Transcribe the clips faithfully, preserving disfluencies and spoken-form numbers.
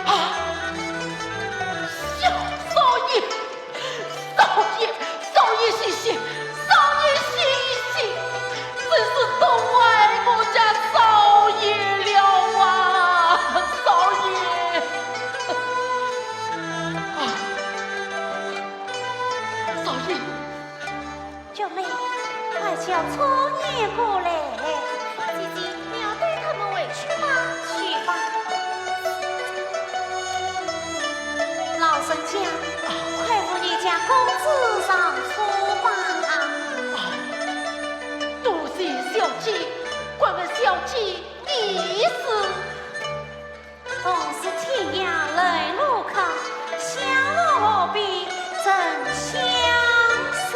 啊，小少爷，少爷，少爷醒醒，少爷醒醒，真是痛坏我家少爷了啊，少爷。啊，少爷。 九妹，快叫春燕过来。姐姐，你要带他们回去吗？去吧。老人家，快扶你家公子上车吧。啊，多谢小姐，敢问小姐意思？ 同是天涯来路客，相逢何必曾相识。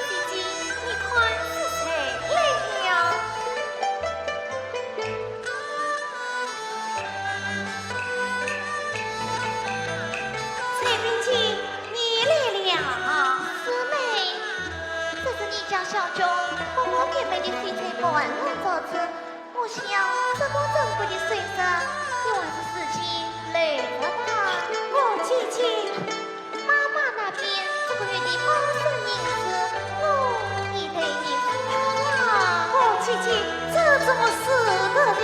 姐姐，你看是谁来了？采萍姐，你来了。师妹，这是你家小舅托我给买的水晶簪和戒指。 我想，这么珍贵的首饰，你还是自己留着吧。我姐姐，妈妈那边这个月的包生银子，我已给你付了。我姐姐，这怎么使得的？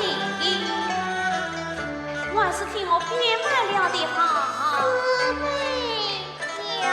还是替我变卖了的好。师妹呀。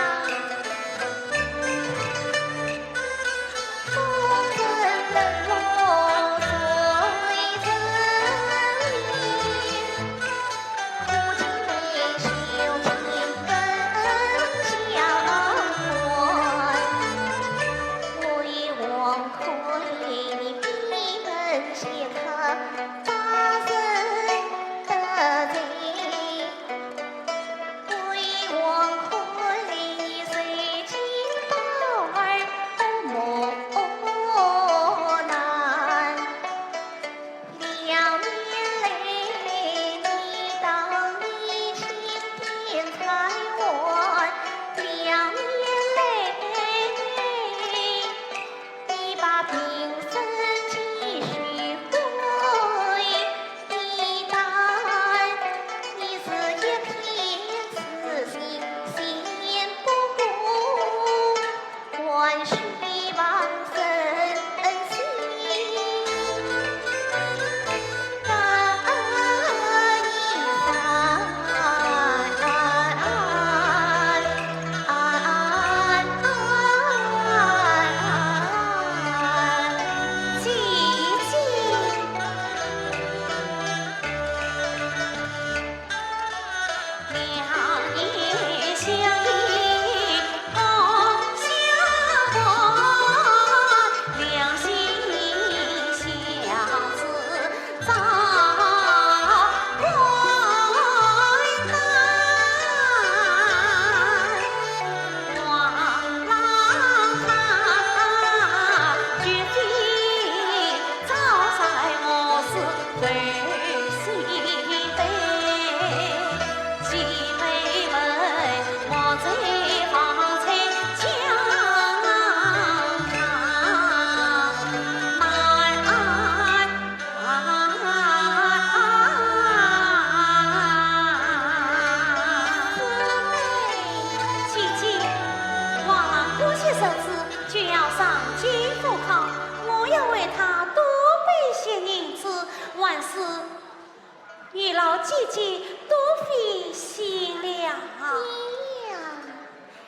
姐姐多费心了。娘。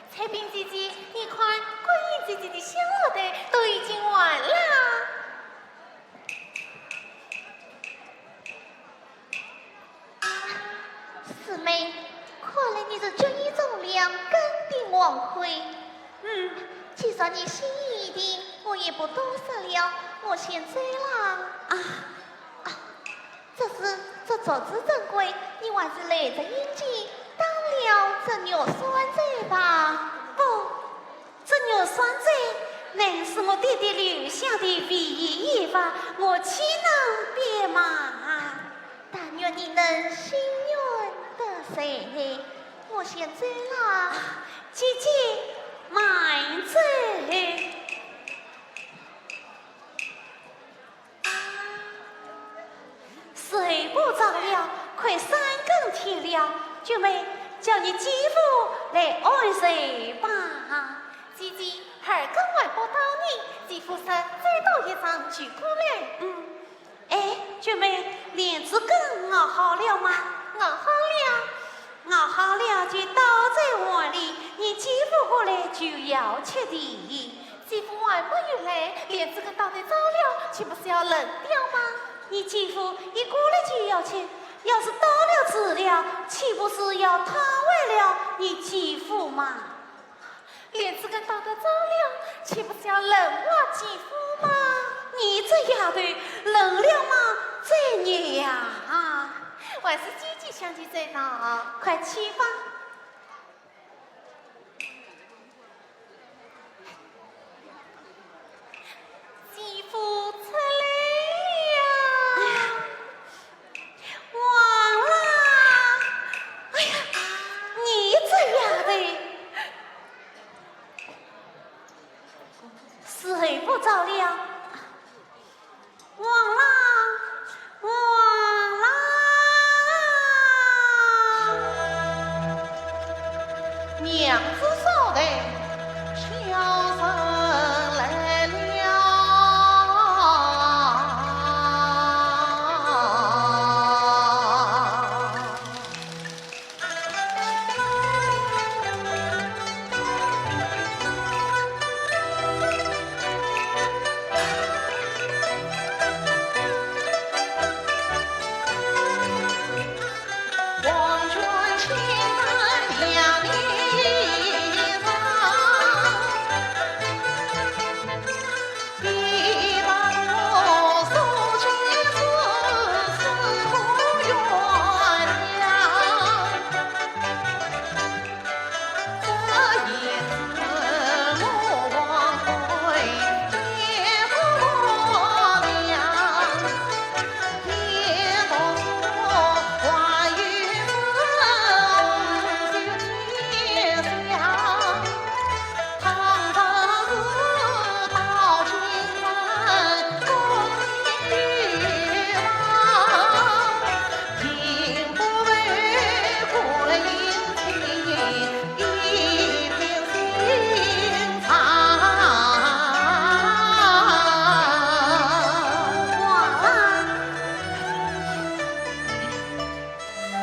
采萍姐姐，你看，桂英姐姐的香炉头都已经完了。四妹，看来你是决意从良，跟定王魁。嗯。既然你心意已定，我也不多说了，我先走了。啊。啊， 这是，这竹枝珍贵，你还是来得应景，打了这玉扇簪吧。不，这玉扇簪乃是我爹爹留下的唯一遗物，我岂能变卖？但愿你能心愿得遂呢。我先走了。姐姐，慢走。 时候不早了，快三更天了。君妹，叫你姐夫来安睡吧。姐姐，二更还不到呢，姐夫说再到一场就过来。嗯。哎，君妹，莲子羹熬好了吗？熬好了。 熬好了就倒在碗里，你姐夫过来就要吃的。姐夫还没有来，莲子羹倒得早了，岂不是要冷掉吗？你姐夫一过来就要吃，要是倒了吃了，岂不是要烫坏了你姐夫吗？莲子羹倒得早了，岂不是要冷坏姐夫吗？你这丫头，冷了吗？再热呀！ 还是姐姐想的最好。快去吧。姐夫出来了。王郎，哎呀，你这丫头，时候不早了。 王郎，王郎。娘子稍待，小生来了。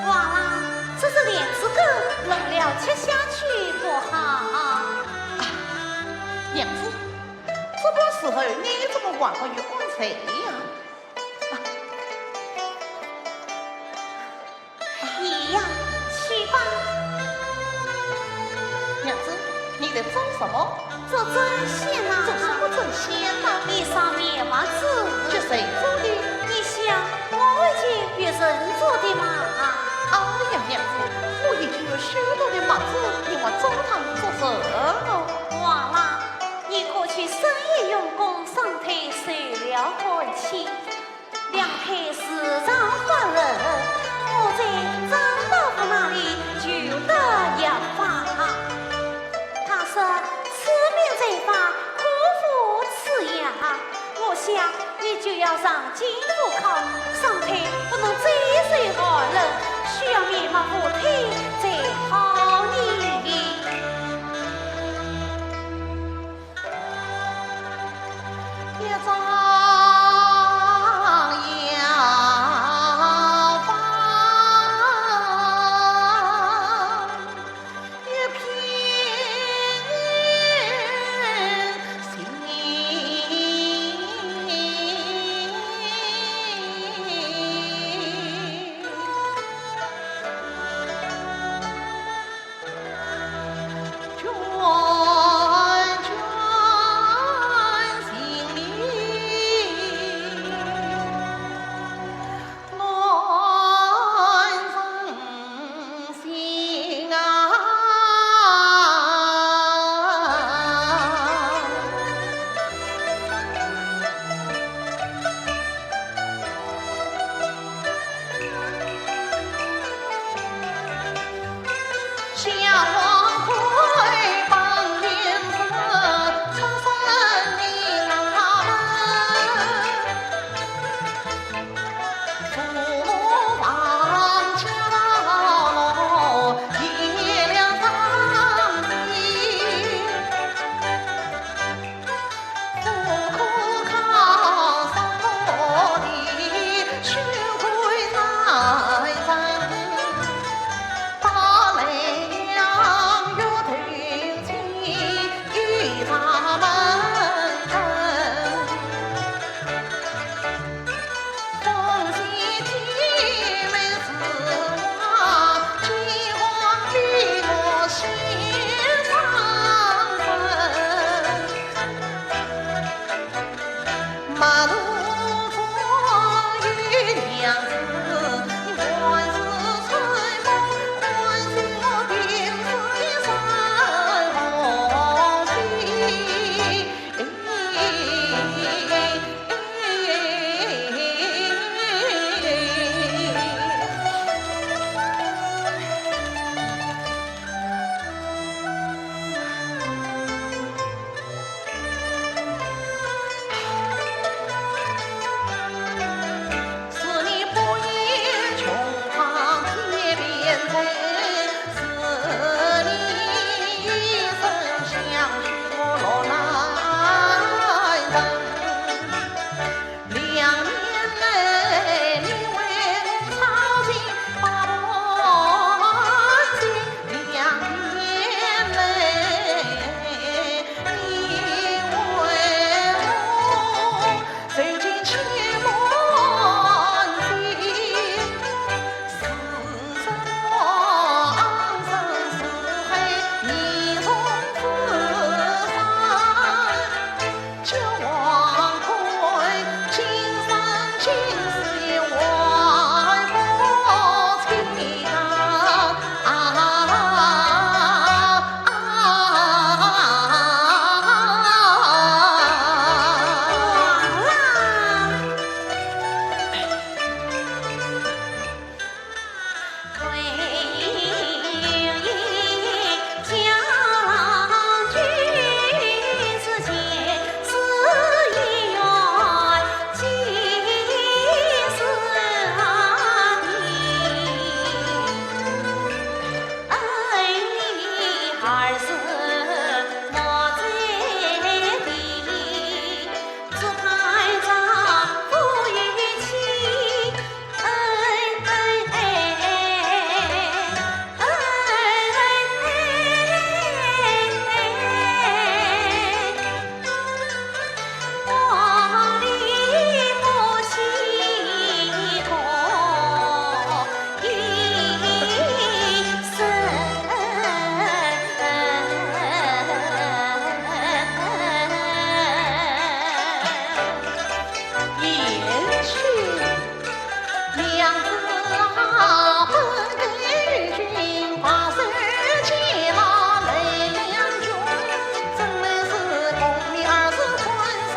王郎，这是莲子羹，冷了吃下去不好。啊，娘子，这个时候你怎么还没有安睡呀？啊，你呀，去吧。娘子，你在做什么？ 做针线呐。做什么针线呐？一双棉袜子。给谁做的？你想，我为情别人做的嘛。哎呀，娘子，我已经有许多的袜子，你还做它们做什么？王郎，你过去深夜用功，双腿受了寒气， 两腿时常发冷，我在张大夫那里求得药方。他说，此病在发，可服此药。我想，你就要上京赴考，双腿不能再受寒冷，需要棉袜服帖才好呢。 一张药方言去。娘子啊，本该与君白首偕老，泪两军，怎奈是功名二字困愁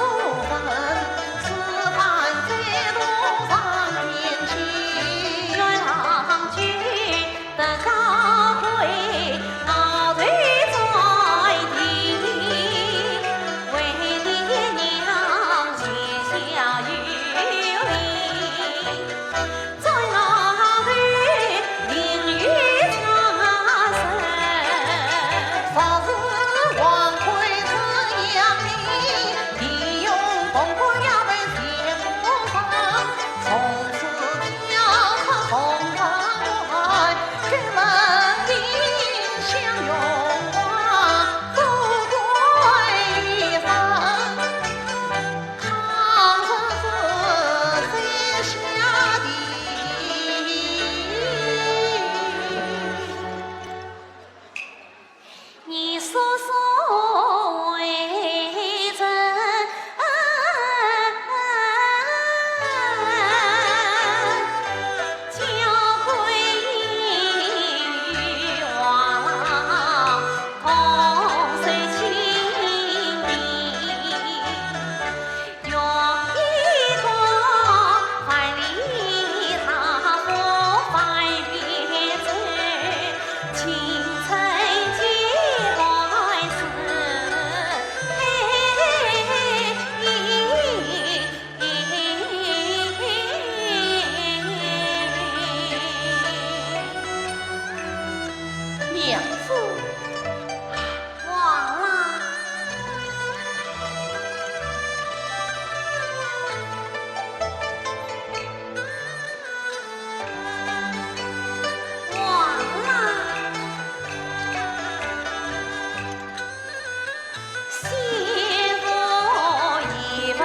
人，此番再度上天去。愿郎君 得高归，高头在天，为爹娘膝下有礼。在高头另有佳人，若是王魁怎样的，弟兄同归要被谢父上。 从此飘泊红尘外，君门里相拥望，富贵一生，倘若是在下的。 你说说为人，交归与王郎同受清礼。 用一个万里大步翻越走，青春几段事。娘子。 王郎，王郎，幸福一份。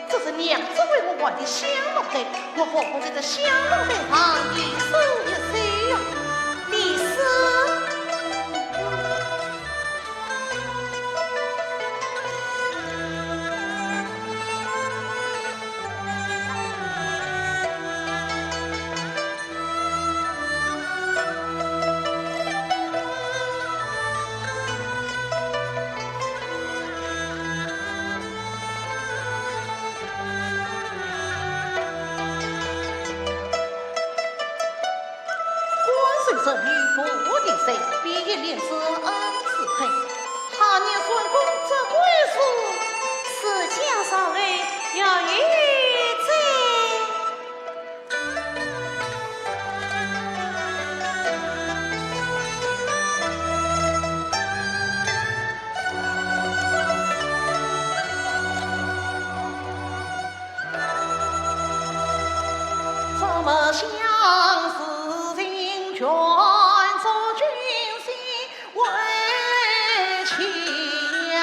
这是娘子为我换的香炉袋，我何不在这香炉袋上一首一首呀？李斯。 官人人语不敌谁，比翼连枝恩似佩。他年算功折桂树，是江上月，要与谁？ 怎么相思情卷，做君心为妻呀？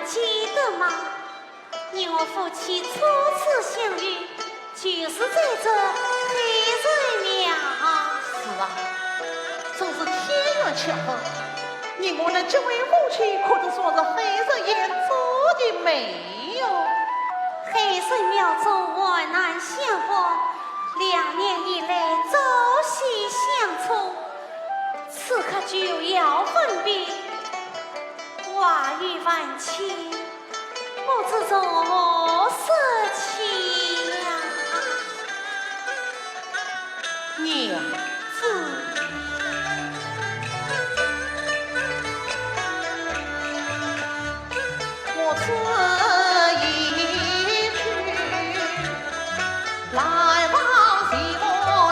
记得吗？你我夫妻初次相遇，就是在这黑神庙。是啊，真是天缘巧合。你我能结为夫妻，可以说是黑日眼做的美哟。黑神庙中患难相逢，两年以来朝夕相处，此刻就要分别，话语万千，不知从何说起呀。 娘子。我这一去，来往是我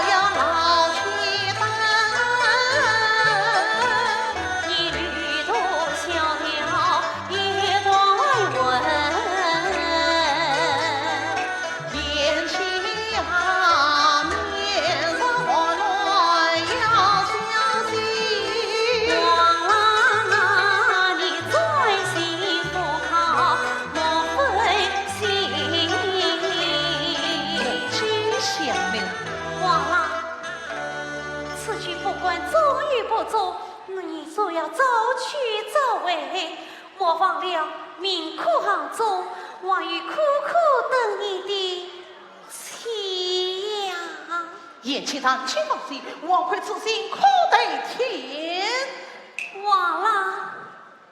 要老去的。一路途小桥一段云。 贤妻啊，面上我来要小心。王郎啊，你专心赴考，莫分心。真想呢。王郎，此去不管中与不中，你总要早去早回。 莫忘了命苦行踪，还有苦苦等你的妻呀。贤妻长请放心，王魁此行可得听。王郎，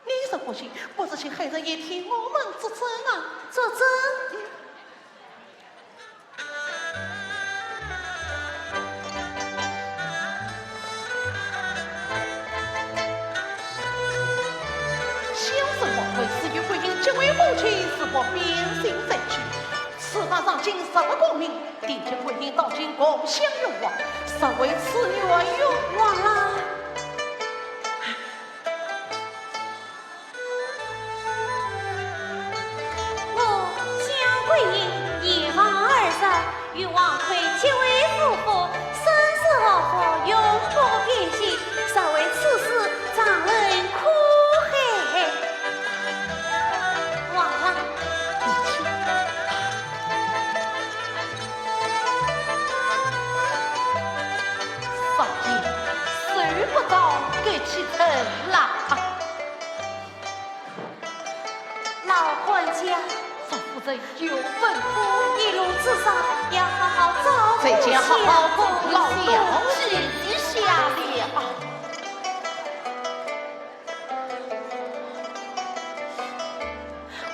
你若不信，不如请黑日眼替我们作证啊。作证？ 小生王魁自幼观音结为夫妻，是我偏心再娶。此番上京实为功名，定替观音到京共享荣华，实为此愿哟。王郎。 我江桂英一往而来，与王魁结为夫妇，生死祸福永不变心，实为此事丈人苦海。王郎。 少爷，手不着，搿去成啦。老管家。少夫人有吩咐。一路之上要好好照顾，再见，好好照顾老小姐。记下了。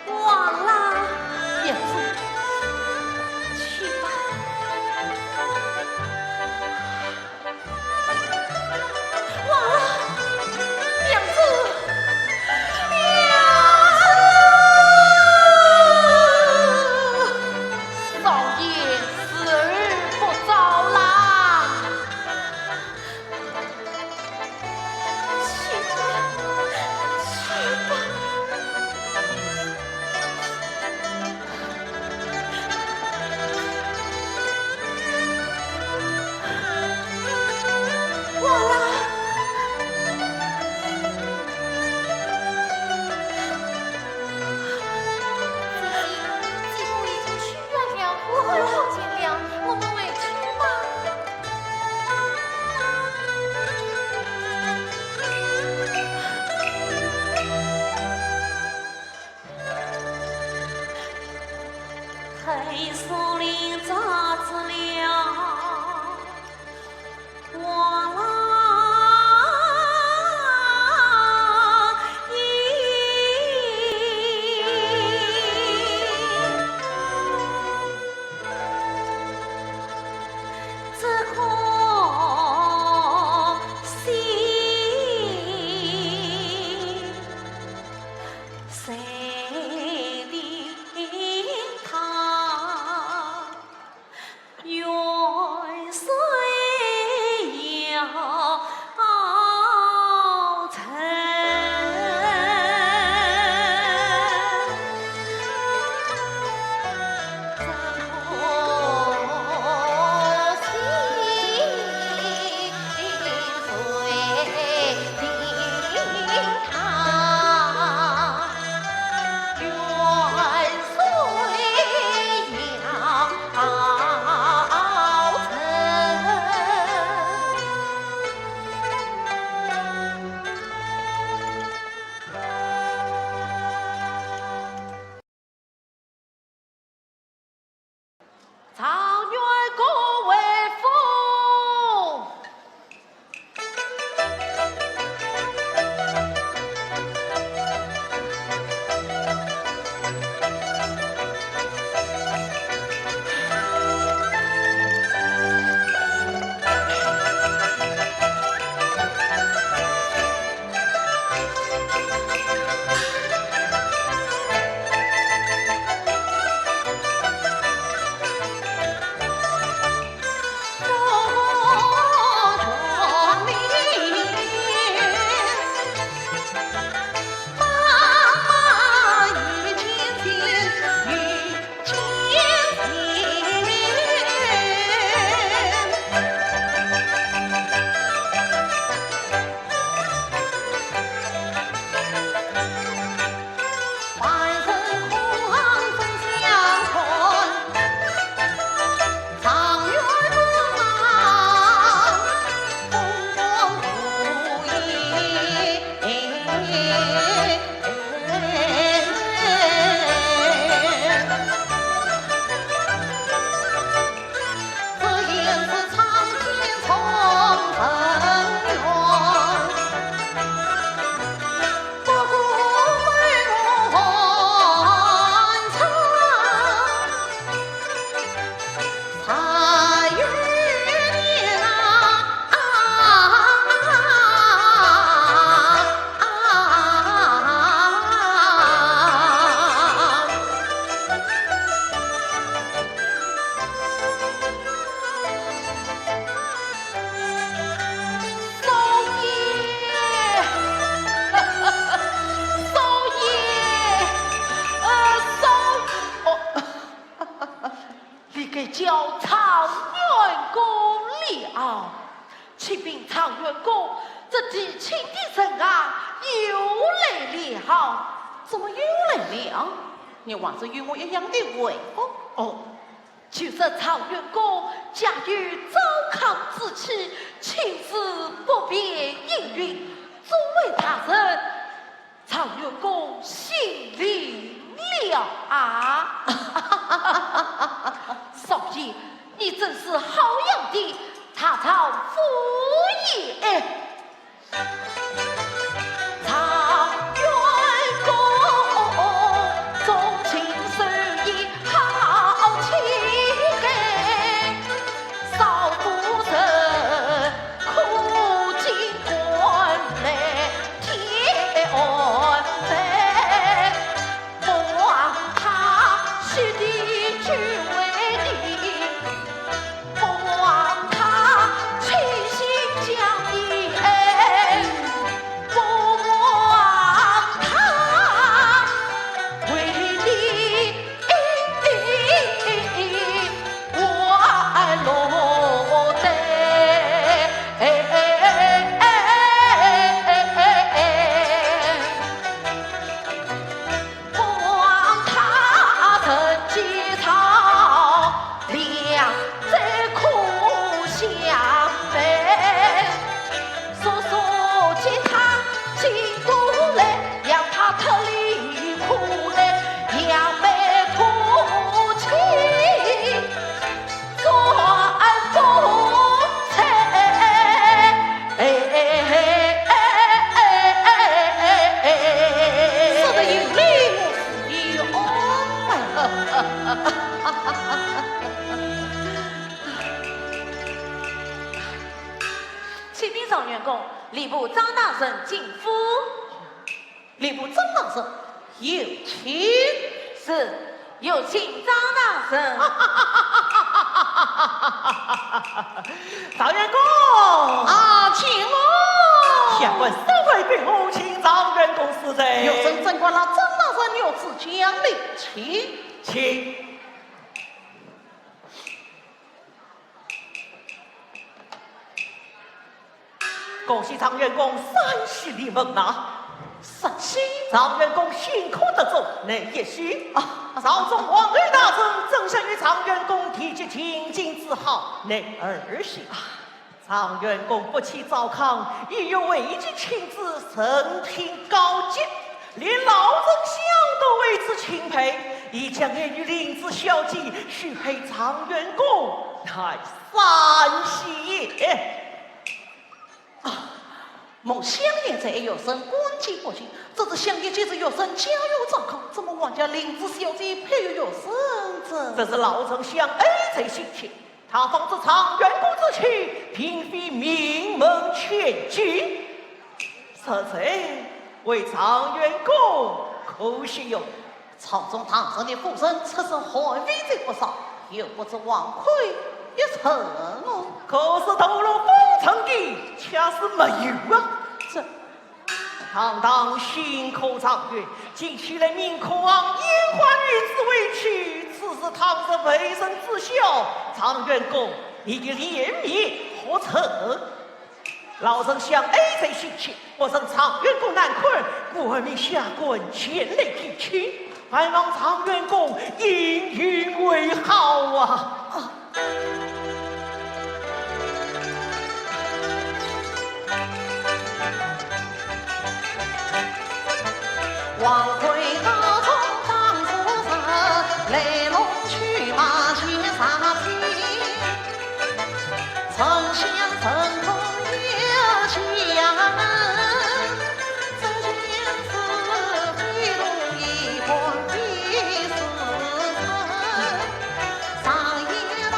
王郎。娘子。去吧。王郎。娘子。娘子。少爷，时候不早啦。 去吧，去吧。王郎。姐姐，继父已经去 远了，我很抱歉了，我们回去吧。黑森林扎住了。 王郎只可惜，谁的他 远水要状元公了。启禀状元公，这提亲的人啊，又来了。怎么又来了？你还是与我一样的回复。哦，就说状元公家有糟糠之妻，亲事不便应允，诸位大人， 状元公心领了啊。少爷，你真是好样的，大丈夫也。状元公，重金守义好气概，少夫人 苦尽官媒添安排，不枉他许的君为你，不枉他倾心将你爱，不枉他为你 说得有理，我是有安排。启禀状元公，吏部张大人进府。 吏部张大人有请。是，有请张大人。状元公。啊，请哦。下官沈怀表，请状元公恕罪。有请，张大人，有请，请。请。 恭喜状元公三喜临门呐！三喜？状元公新科得中，乃一喜。啊，朝中王侯大臣争相与状元公提及进京之好，乃二喜。啊，状元公不弃糟糠，意欲惠及亲子，甚听高见。 连老丞相都为之钦佩，亦将爱女令子小姐许配状元公，乃三喜也。啊，蒙相爷在，有甚关照不尽，只是相爷既是有甚交友状况，怎么还将令子小姐配与有甚者？这是老丞相爱才心切， 他方知状元公之妻，并非名门千金，实在为状元公可惜哟。朝中大臣的夫人出身寒微者不少，又不知王魁一人哦。可是投入风尘的，却是没有啊。这 堂堂新科状元，竟娶了名科行烟花女子为妻，此事倘若被人知晓，状元公，你的脸面何存？老丞相爱才心切，不忍状元公难堪，故而命下官前来提亲，还望状元公应允为好啊。 王魁高中当时辰，来龙去脉皆查清。丞相成功有其人，这件事非同一般非事成。常言道，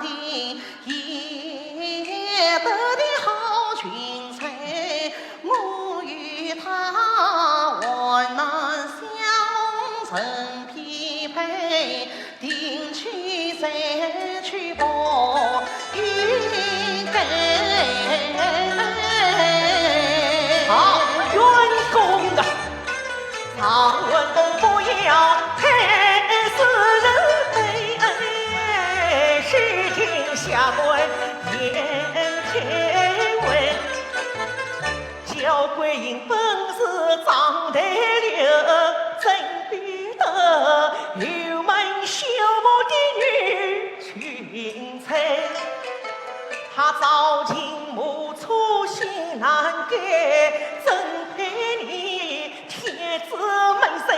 的也得的好俊才，我与他患难相逢成匹配，定期再去报应。好，冤公啊！ 状元公不要太自卑，须听下官言开文。焦桂英本是张岱刘，怎比得油门修佛的女 君才，她朝秦暮初心难改，怎配你天子门下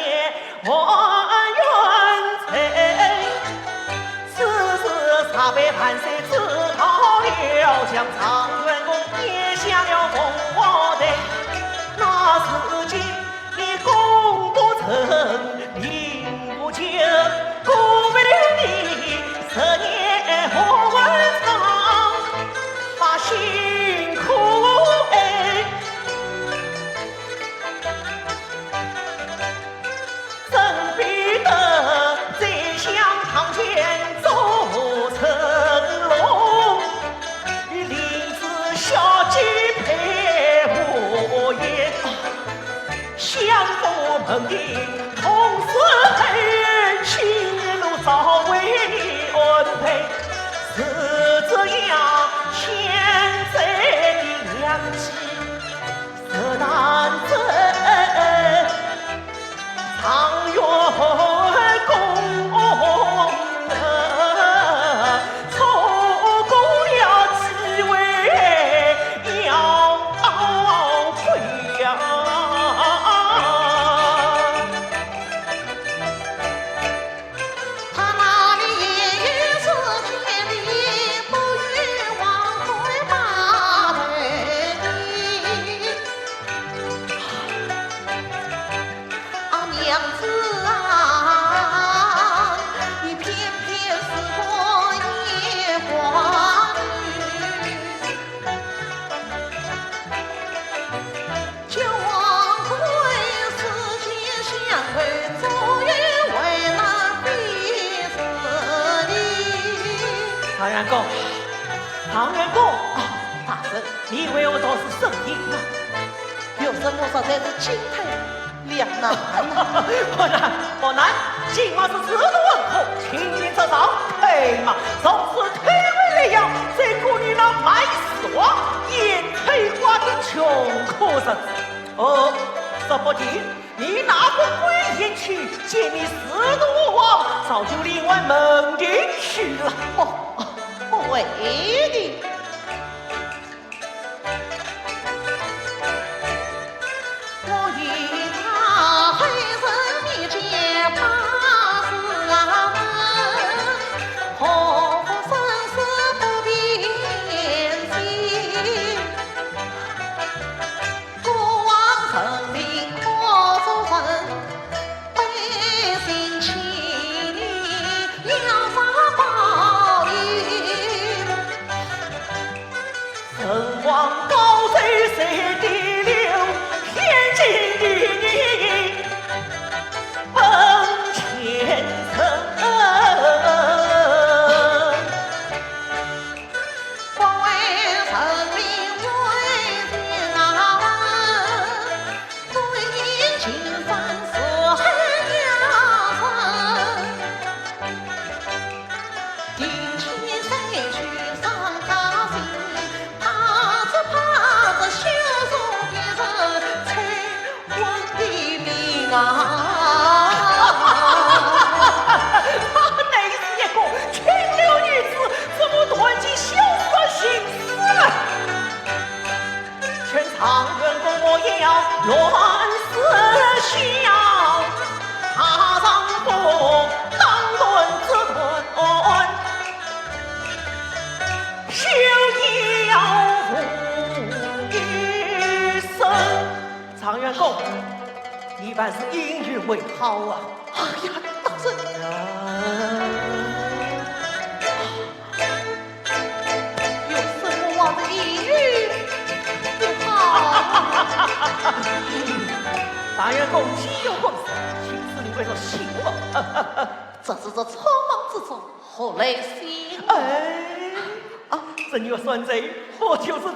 还冤罪？此事查办万岁知道了，将状元公跌下了烽火台。那时间 你功不成，名不就，辜负你十年何为长，把辛苦哎，怎比得宰相堂前做成龙，领旨下跪赔无言。 相府门庭空似黑，青楼早为你安排。是这样欠债的良机，实难伸。状元公啊，错过了机会， 要悔呀！他那里也有时间的，不与王魁把头的。啊，娘子啊，你偏偏是个夜华女。 叫王魁思前想后，终于为难非是你。状元公，状元公，啊，大人，你为我道是圣意啊。有什么说才是进退 两难啊。不难，不难，今晚是制度文科，青云直上，配马总是推位来呀，这个你那卖死我，也推花的穷苦日子。哦，说不定你那个鬼眼去见你制度王，早就另外门庭去了。哦，不会的。 我与他黑人面前把子啊问，何福生死不辨析。孤王成名可做人， 背信弃义，要杀报应。人王高手谁第六，天经地义本前程。 不为人民为情啊，不因情分是黑夜深。定期再去上家信，怕只怕只休受别人催 婚的命啊！她乃是一个清流女子，怎么断尽萧瑟心思了？劝状元公莫要乱思想，她丈夫当断则断，休要无语声。 状元公，你万事应允为好啊！哎呀，大人！状元公岂有官司，请司令为我醒目。这是这匆忙之中，何来醒目？哎，啊，这女算贼，不就是最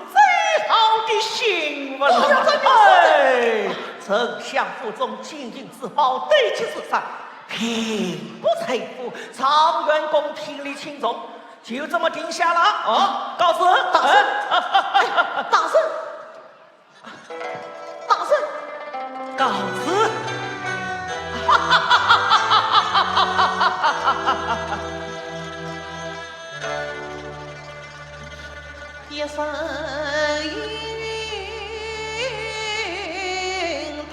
好的醒目了吗？哎呀，这女算贼。哎，丞相府中金银珠宝，堆积如山，平步青云，状元公听了轻重，就这么定下了。哦，告辞。大人，哎，大人。 大人，告辞。一声应，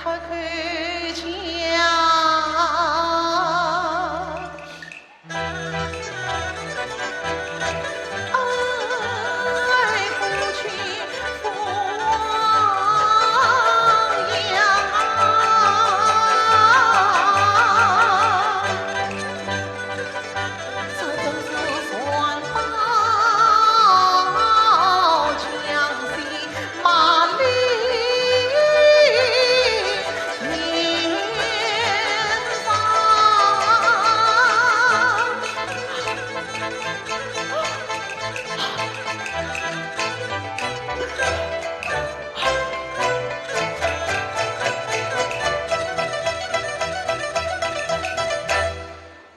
他口叫。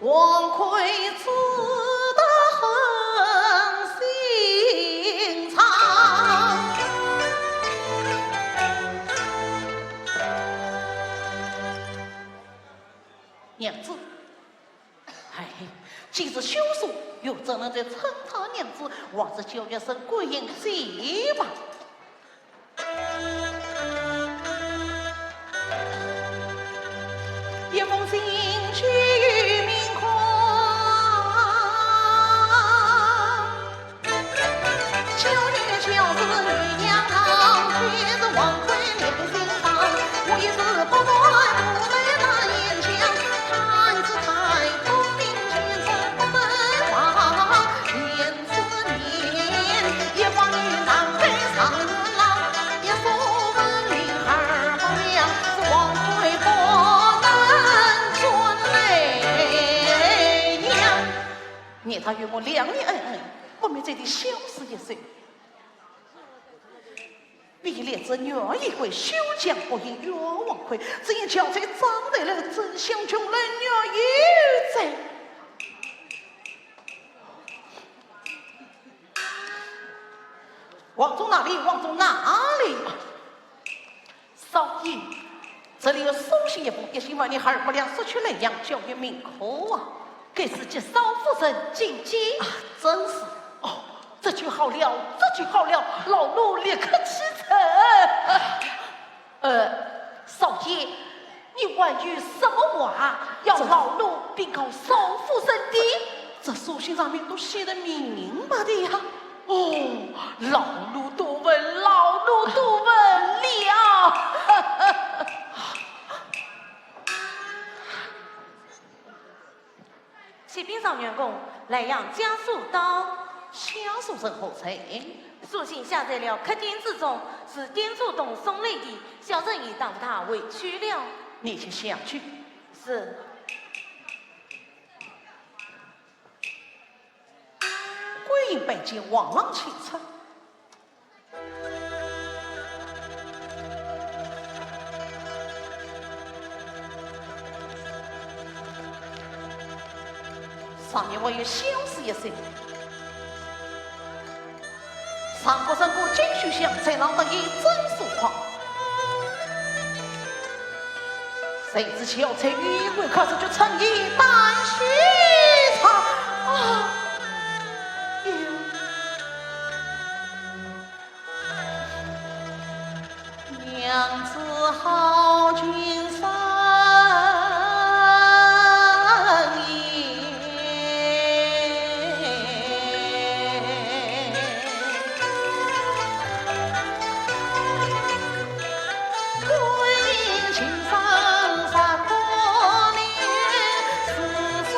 王魁知得很心伤。娘子，哎，既是休书，又怎能再称他娘子，还是叫一声贵人姐吧。 一封信去明空，九月九日女娘堂，今日王魁临新堂，我也是不断不在那沿江，看似抬头明镜人不能忘。 念他与我两年恩恩，不免再提小事一说。比列这女儿一回，休将不应冤枉亏，只因交在张台楼，真相穷人女儿有罪。 王忠哪里？王忠哪里？少爷，这里有书信一封，一心为你二百两，速去莱阳，交与明科啊。该是给少夫人觐见。啊，正是。哦，这就好了，这就好了，老奴立刻启程。 呃，少爷，你还有什么话要老奴禀告少夫人的？这，这书信上面都写得明明白白的呀。哦，老奴多问，老奴多问了。启禀状元公，莱阳家书到。家书人何在？书信下在了客厅之中，是店主董送来的，小人已答复他回去了。你且下去。是。桂英拜见王郎，请出。 上面还有小事一说。上官人过金秋香，在郎得意真疏狂。谁知小翠女一观看，这就春意淡须长。啊，哎呦。 娘子好情深意，归情深十多年，似水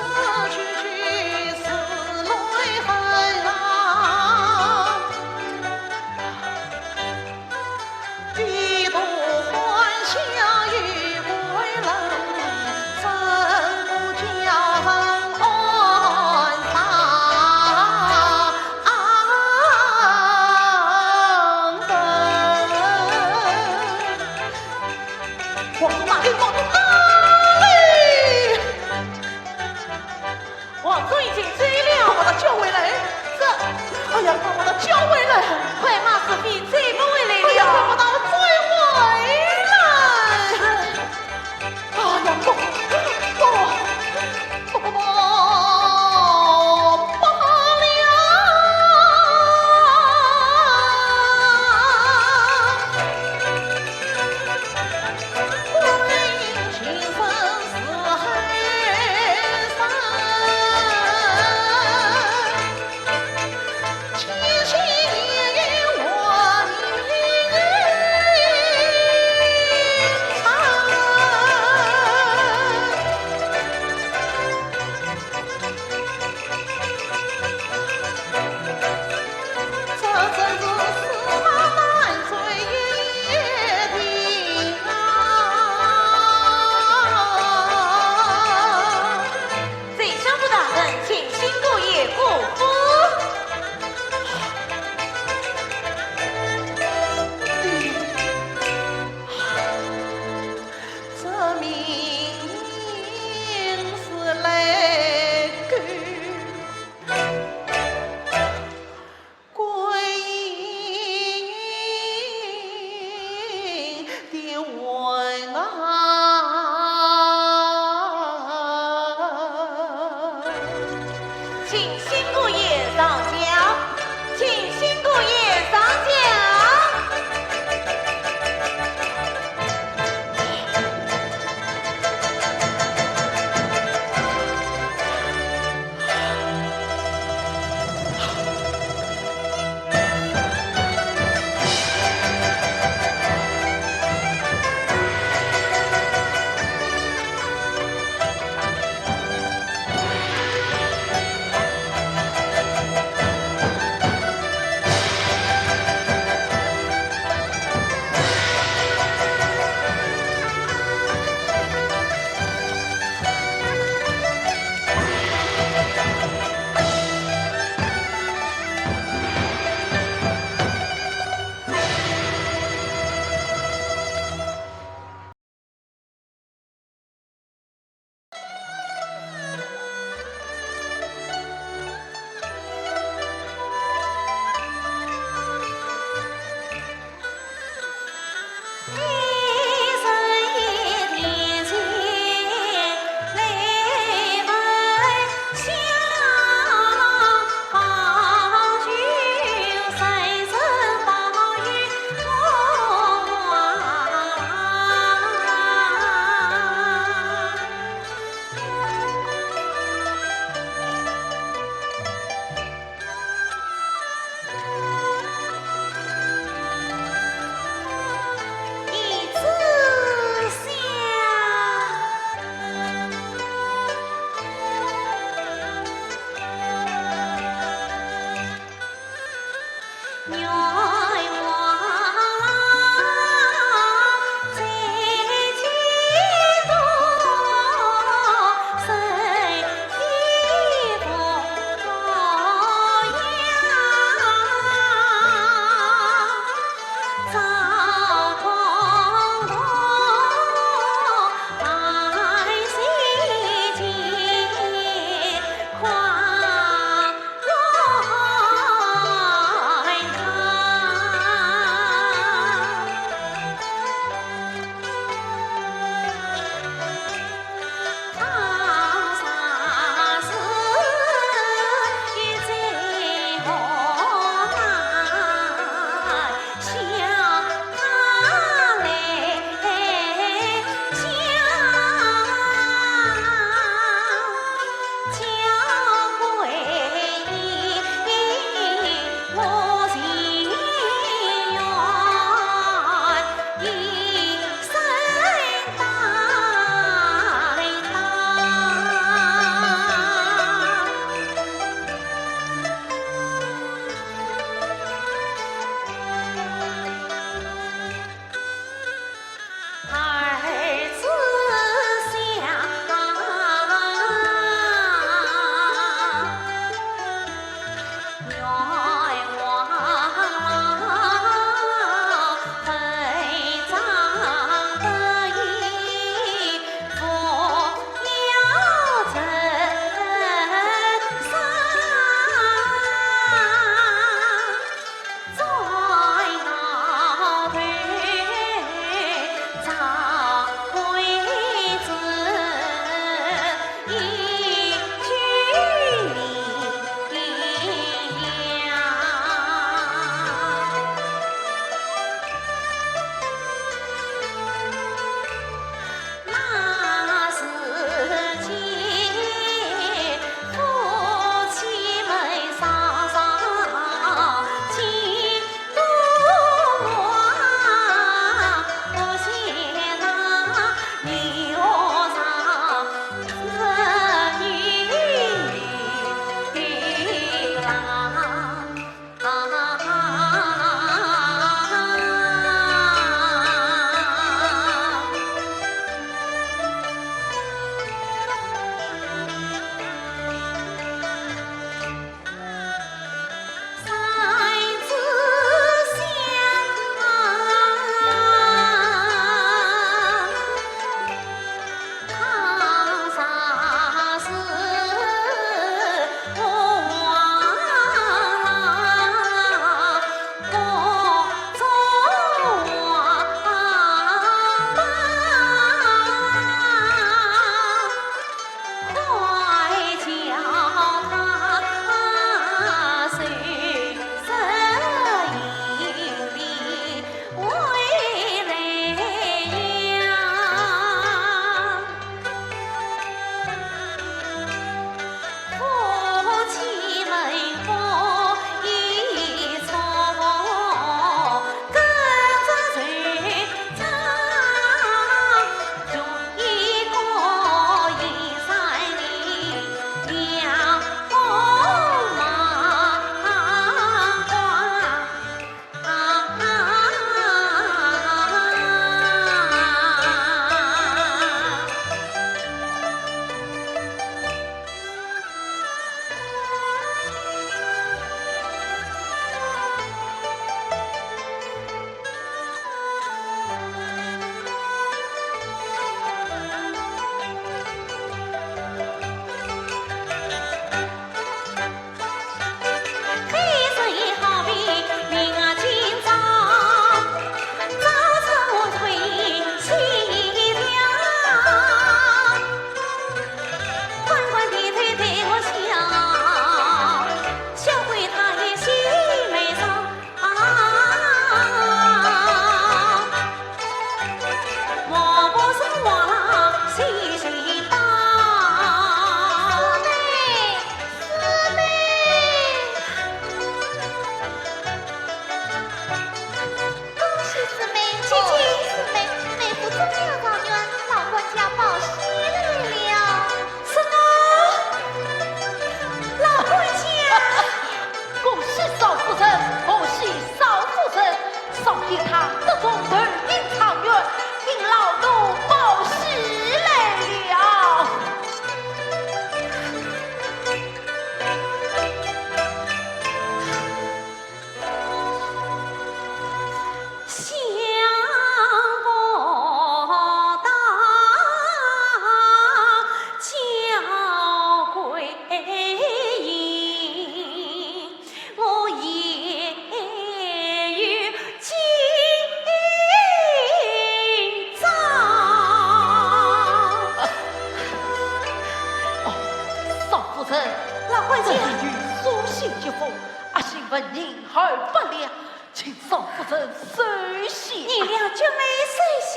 老管家，这里有书信一封，阿信问银二百两，请少夫人收下。银两绝没收下。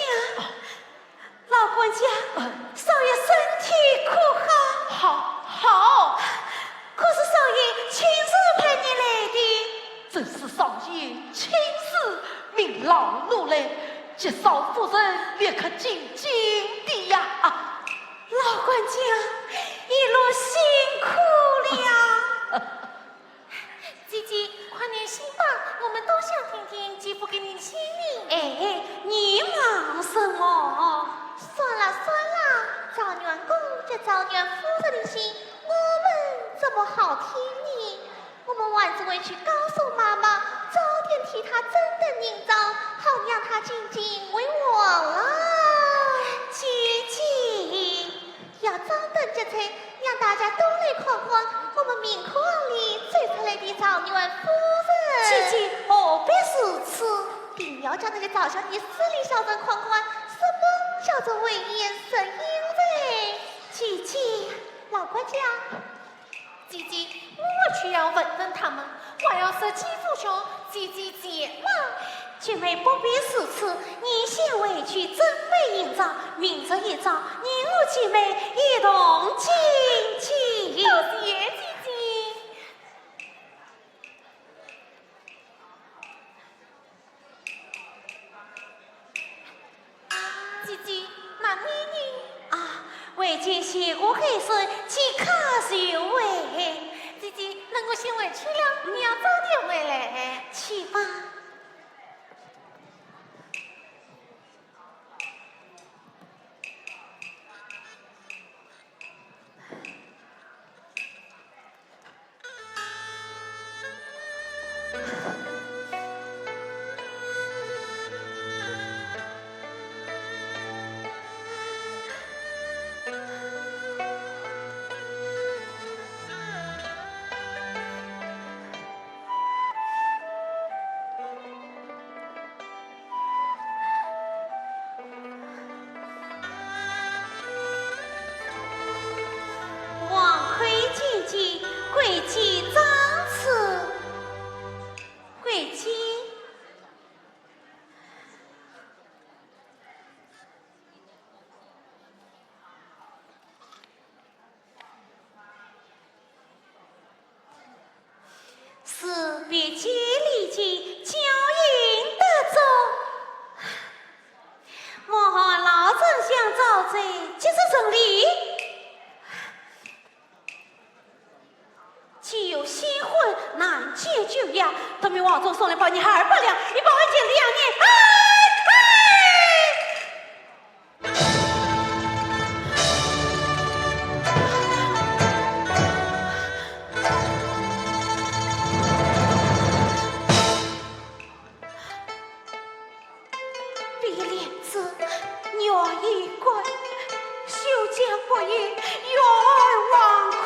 老管家，嗯。少爷身体可好？好，好。可是少爷亲自陪你来的？正是少爷亲自命老奴来接少夫人，立刻进京的呀。啊，老管家，一路辛苦了。姐姐，快念信吧，我们都想听听姐夫给你的信呢。哎，你忙什么？算了算了，状元公给状元夫人的信，我们怎么好听呢？我们还是回去告诉妈妈，早点替她整顿银章，好让她进京为王了。姐姐，要张灯结彩，让大家都来看看我们明窟里走出来的状元夫人。姐姐，何必如此？定要叫那些嘲笑你势利小人看看，什么叫做危言耸听。姐姐，老管家，姐姐，我去要问问他们，还要说姐夫兄，姐姐且慢。姐妹不必如此，你先回去准备银章，明日一早，你我姐妹一同进京。多谢姐姐。 姐姐，那你呢？啊，为姐谢过海参，即刻就回。姐姐，那我先回去了，你要早点回来。去吧。 王魁见驾，跪见长此。跪见。 是，别见礼节，交印得奏。我老丞相招罪，即是成礼。既有先婚，难解酒宴，特命王忠送来银两二百两，以报恩情两年。哎，哎！ 碧莲子，玉衣冠，休将不义，玉儿王魁，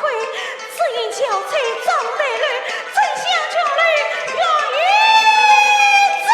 只因憔悴长戴绿，怎想琼楼玉宇之。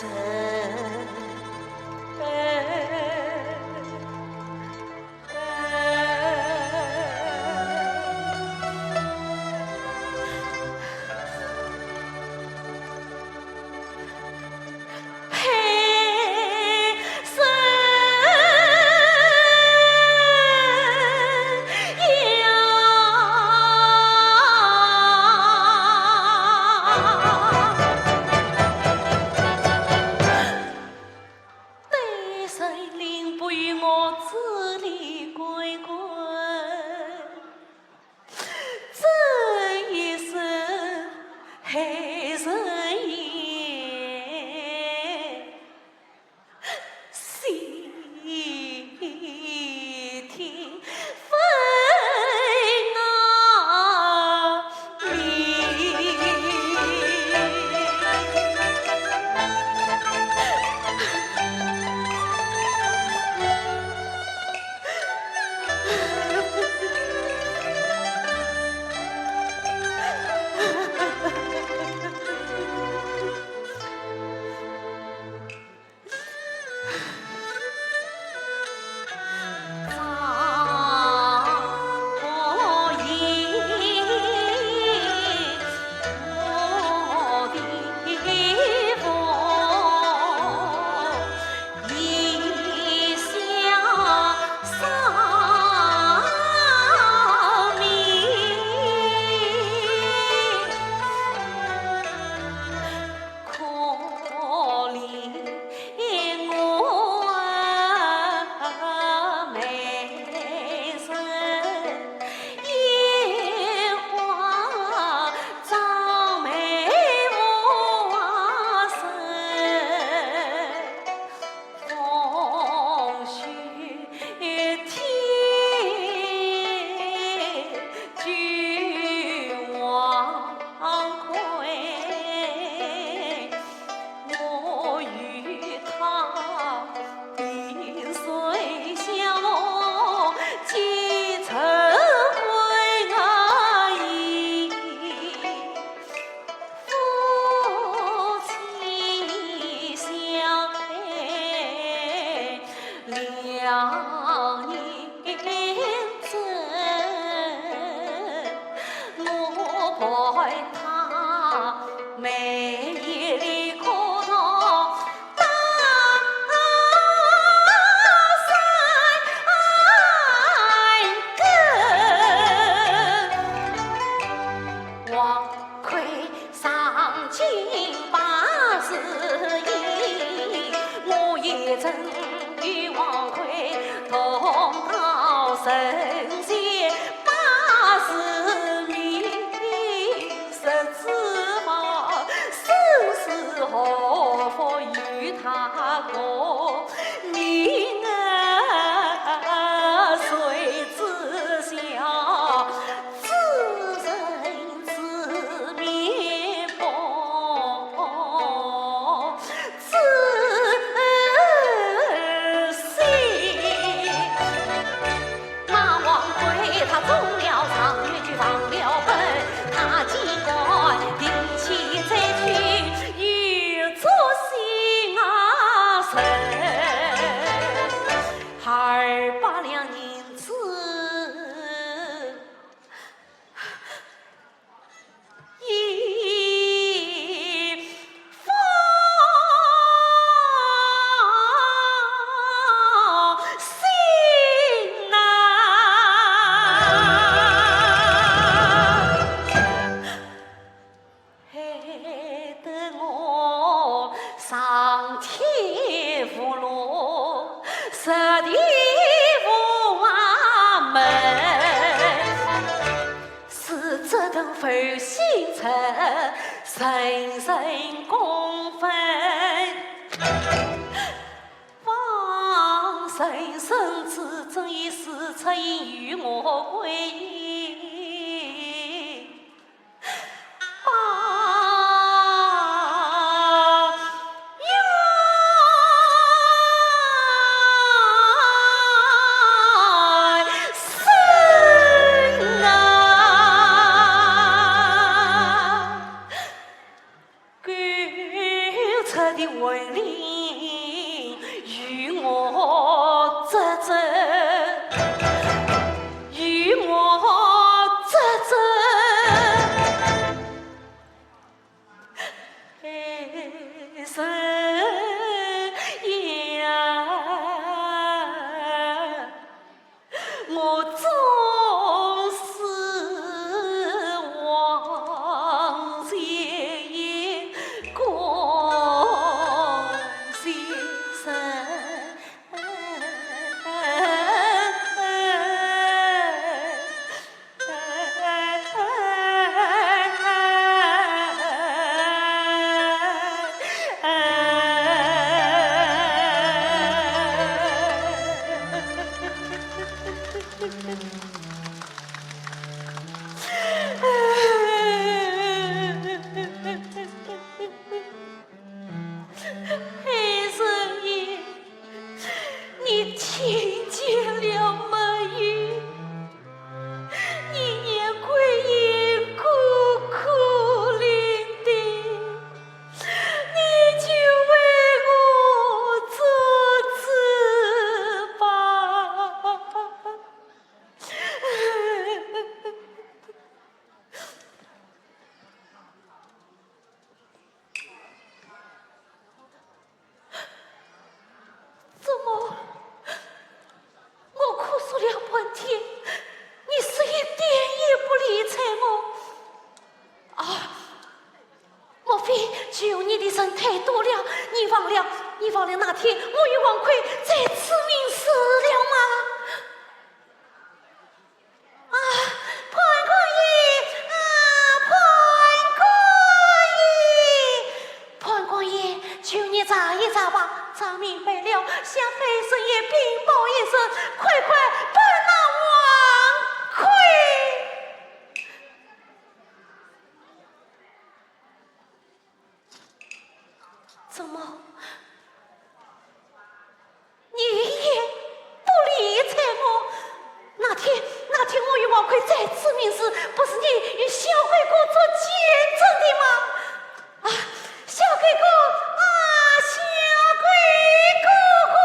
对森林不与我自立滚滚，这一生还人烟，心田分啊。 可怜我啊，美人，烟花妆眉误身，风雪天。 君王魁，我与他萍水相逢，几曾回啊？ 夫妻相配两年整，我陪她每夜里磕头打三更。王魁 上京拜师矣，我也曾与王魁同到神前拜师，名实至宝，世事何福与他共？ 命啊谁知晓，知人知面目，知心。那王魁他中了状元，就上了本，他既官，定期再去，又作兴啊神。 二百两银子已放心呐。 害得我上天无路，入地无门，是这等负心人，人人共愤。望人生之正义，是出现与我归。 啊呀，生啊！的魂灵与我作证，与我作证。哎，人呀，我终是枉然一个书生。 黑人爷，你听见了没有？你连桂英苦苦伶仃，你就为我做主吧。 怎么？我哭诉了半天，你是一点也不理睬我。啊，莫非救你的人太多了？你忘了，你忘了那天我与王魁在此盟誓了吗？ 啊，判官爷，啊，判官爷，判官爷，求你查一查吧，查明白了，向黑人爷禀报一声，快快办那王魁。怎么？ 你也不理睬我。那天，那天我与王魁在此盟誓，不是你与小鬼哥做见证的吗？啊，小鬼哥，啊，小鬼哥哥，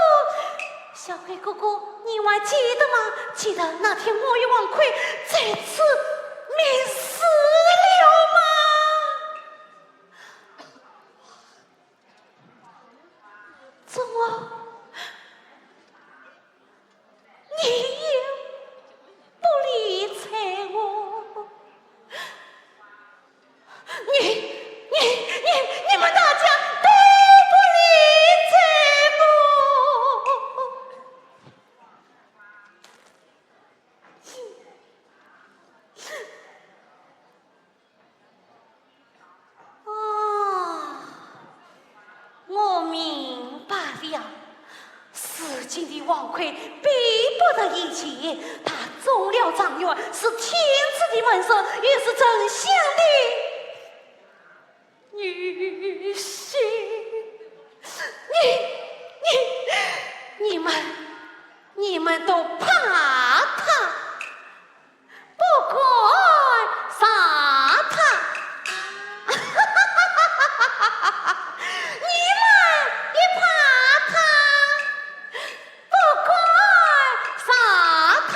小鬼哥哥，你还记得吗？记得那天我与王魁在此盟誓了吗？ 怎么，你也不理睬我？你，你，你，你们大家都不理睬我。 啊，我明白了。如今的王魁比不得以前，他中了状元，是天子的门生，也是丞相的女婿。你，你，你们，你们都怕他。 不敢杀他。你们也怕他，不敢杀他。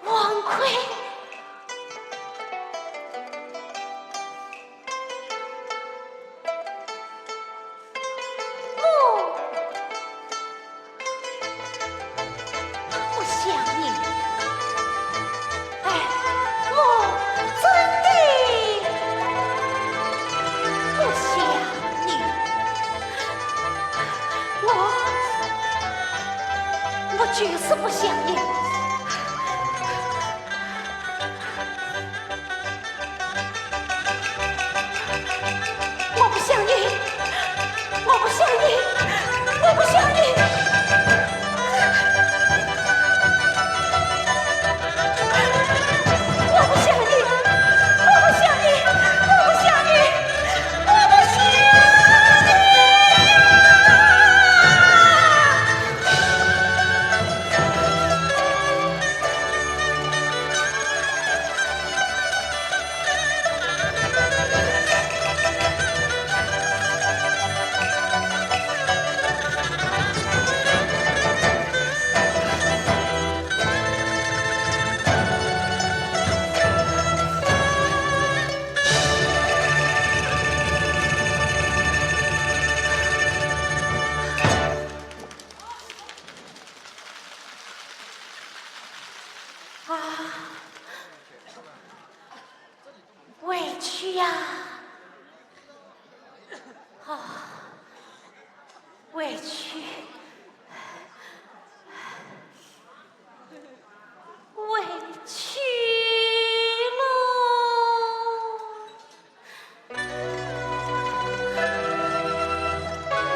王魁，我不想你。哎，我真的不想你。我，我就是不想你。 我不想你，我不想你，我不想你，我不想你，我不想你，我不想你，我不想你！啊，委屈呀！啊，委屈，委屈喽！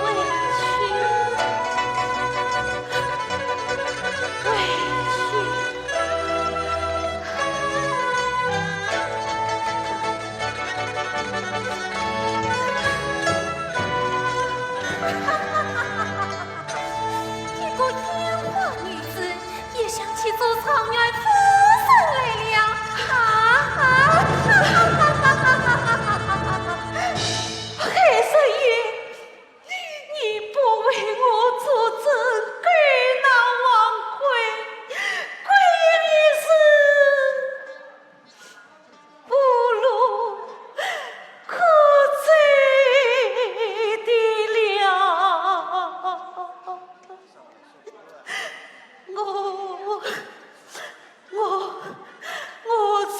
委屈，委屈。一个烟花女子， 也想去做状元夫人来了啊！啊！海神爷，你不为我作证，该那王魁，归一世 无路可走的了。我，我，我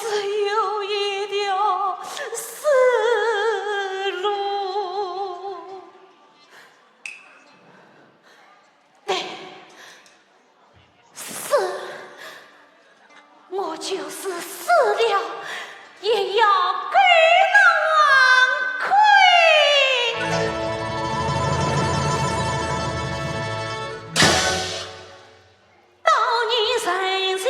只有一条死路。对， 死，我就是死了，也要给那王魁到你身前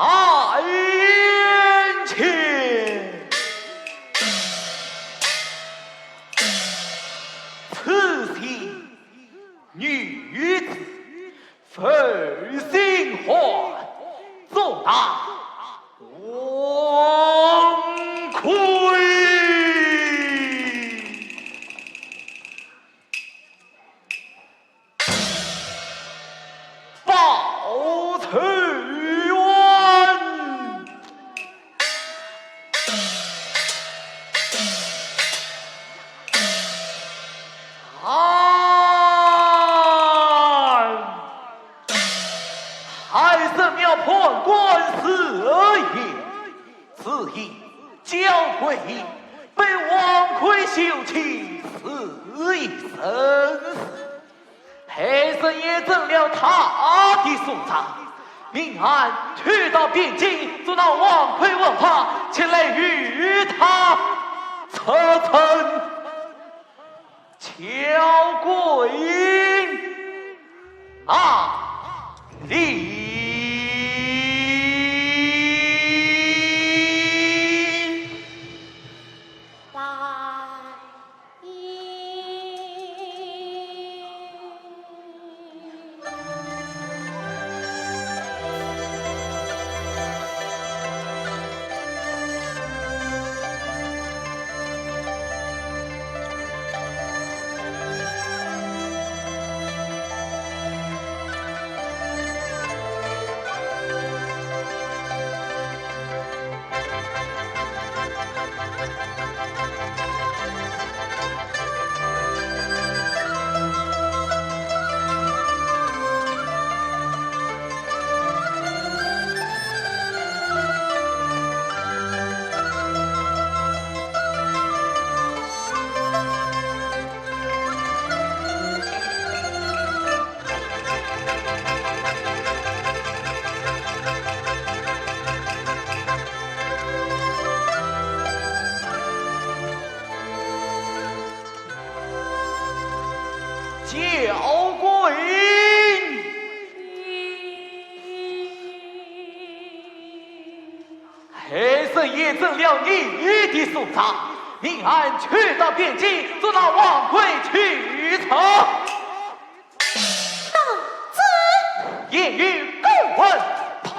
大人请。此信女子 负心汉，重大王魁。报仇冤。 哎，太神庙判官是也，此人焦魁印，被王魁休弃，死于深寺。 太神爷准了他的送葬，命俺去到汴京，捉拿王魁问话，前来与他作证。焦魁印，哪里？ 焦魁印。 太神爷准了你的送葬，命俺去到汴京，捉拿王魁去斩。当真？言语过分，判。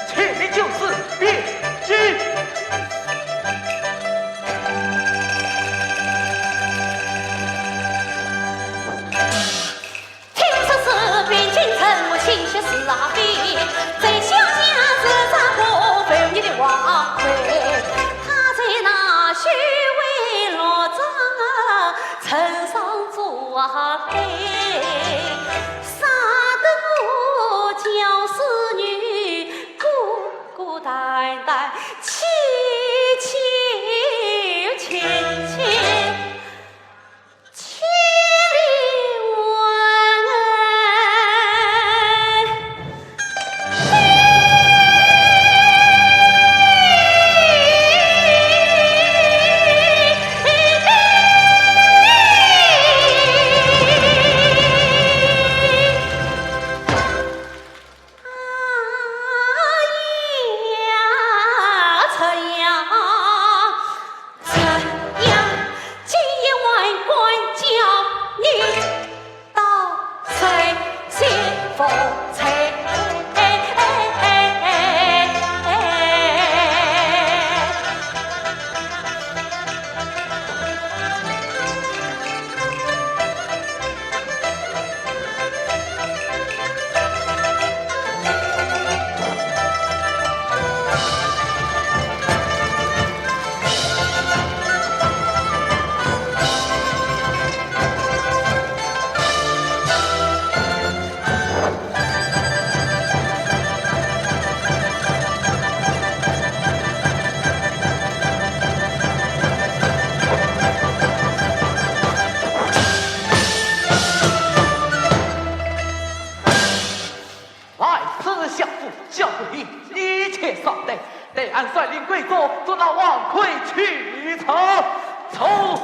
千里救死，别急。听说是汴京城，我亲戚是阿飞，在小巷是张国，非你的王魁。他在那修为老庄啊，城上做啊，杀得我叫是女孤 孤单单，凄凄切切，千里望啊。万岁相府，小人一切上待，待俺率领贵族捉拿王魁去除。走。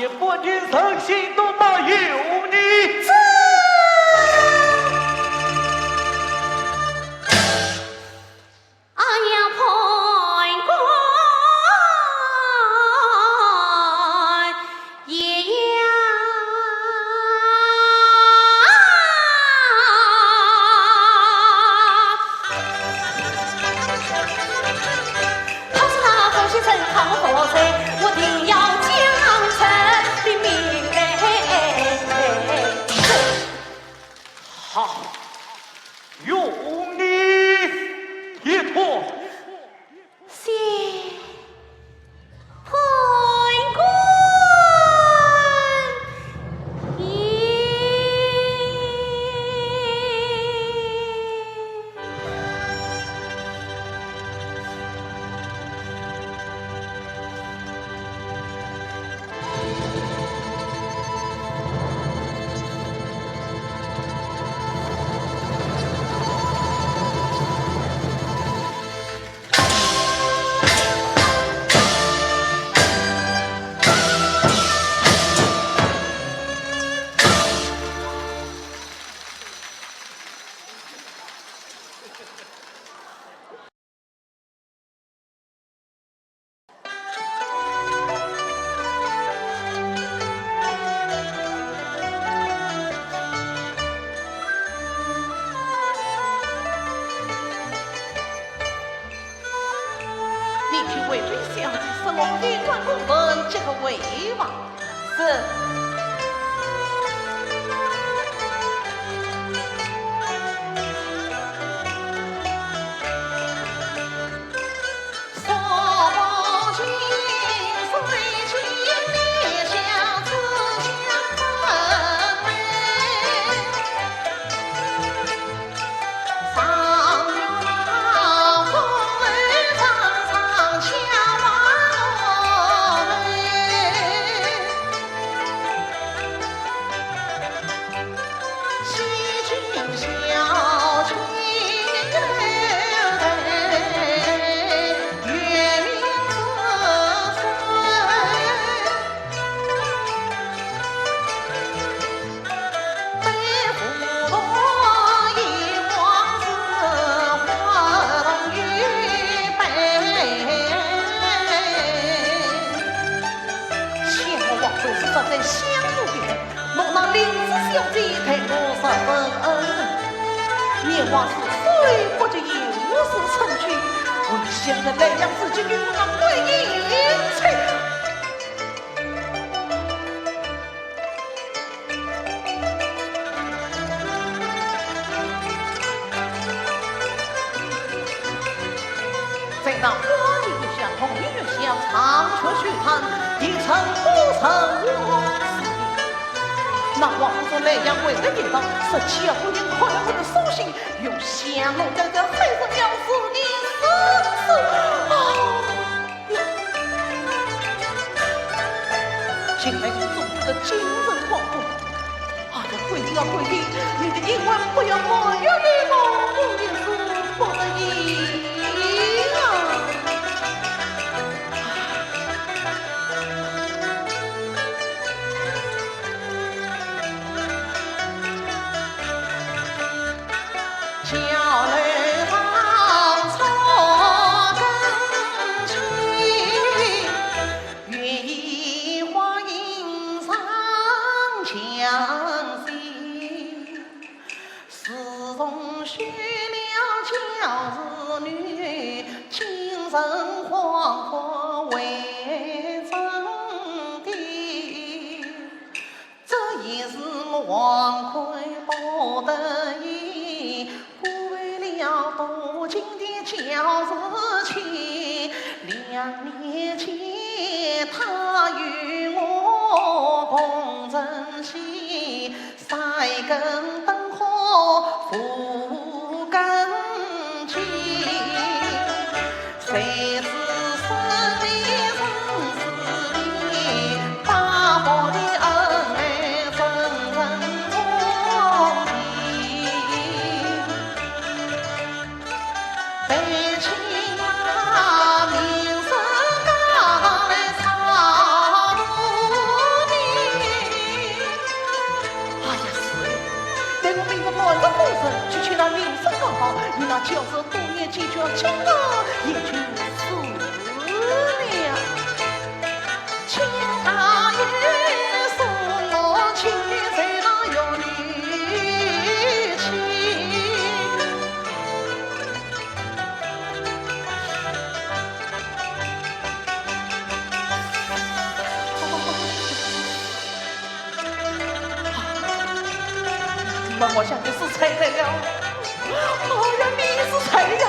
一分人诚信都没有呢。这，哎呀，判官爷呀！ 倘使那凤喜成抗我何罪，我定要将他的命来。好，容你一拖。谢。 判官爷。 你去回禀小姐，说我边关公文接个回吧。是。想我王贵是实在想不到，我那林子小姐待我十分恩厚，年华似水不及，又似春去，回想着南阳之际，与我那桂英情。 在那花前月下，同月月下，长促虚谈，一场不成往事。那王公从南阳回来一趟，十七个官人看了我的书信，又想弄得这黑人要死的死死。啊！ 近来你总觉得精神恍惚。啊，这桂英啊桂英，你的英文不要忘了你哦，我也是不得已啊。 这也是我王魁不得已，辜负了多情的焦如妻。两年前，他与我共枕席，三更灯火五更鸡。 谁知生理生死的，大伯的恩爱真正重情。被亲妈名声高堂来炒作的，今日也就是了。请大爷送我去，随他有礼去。你们，我想你是谁来了？哎呀，你是谁呀？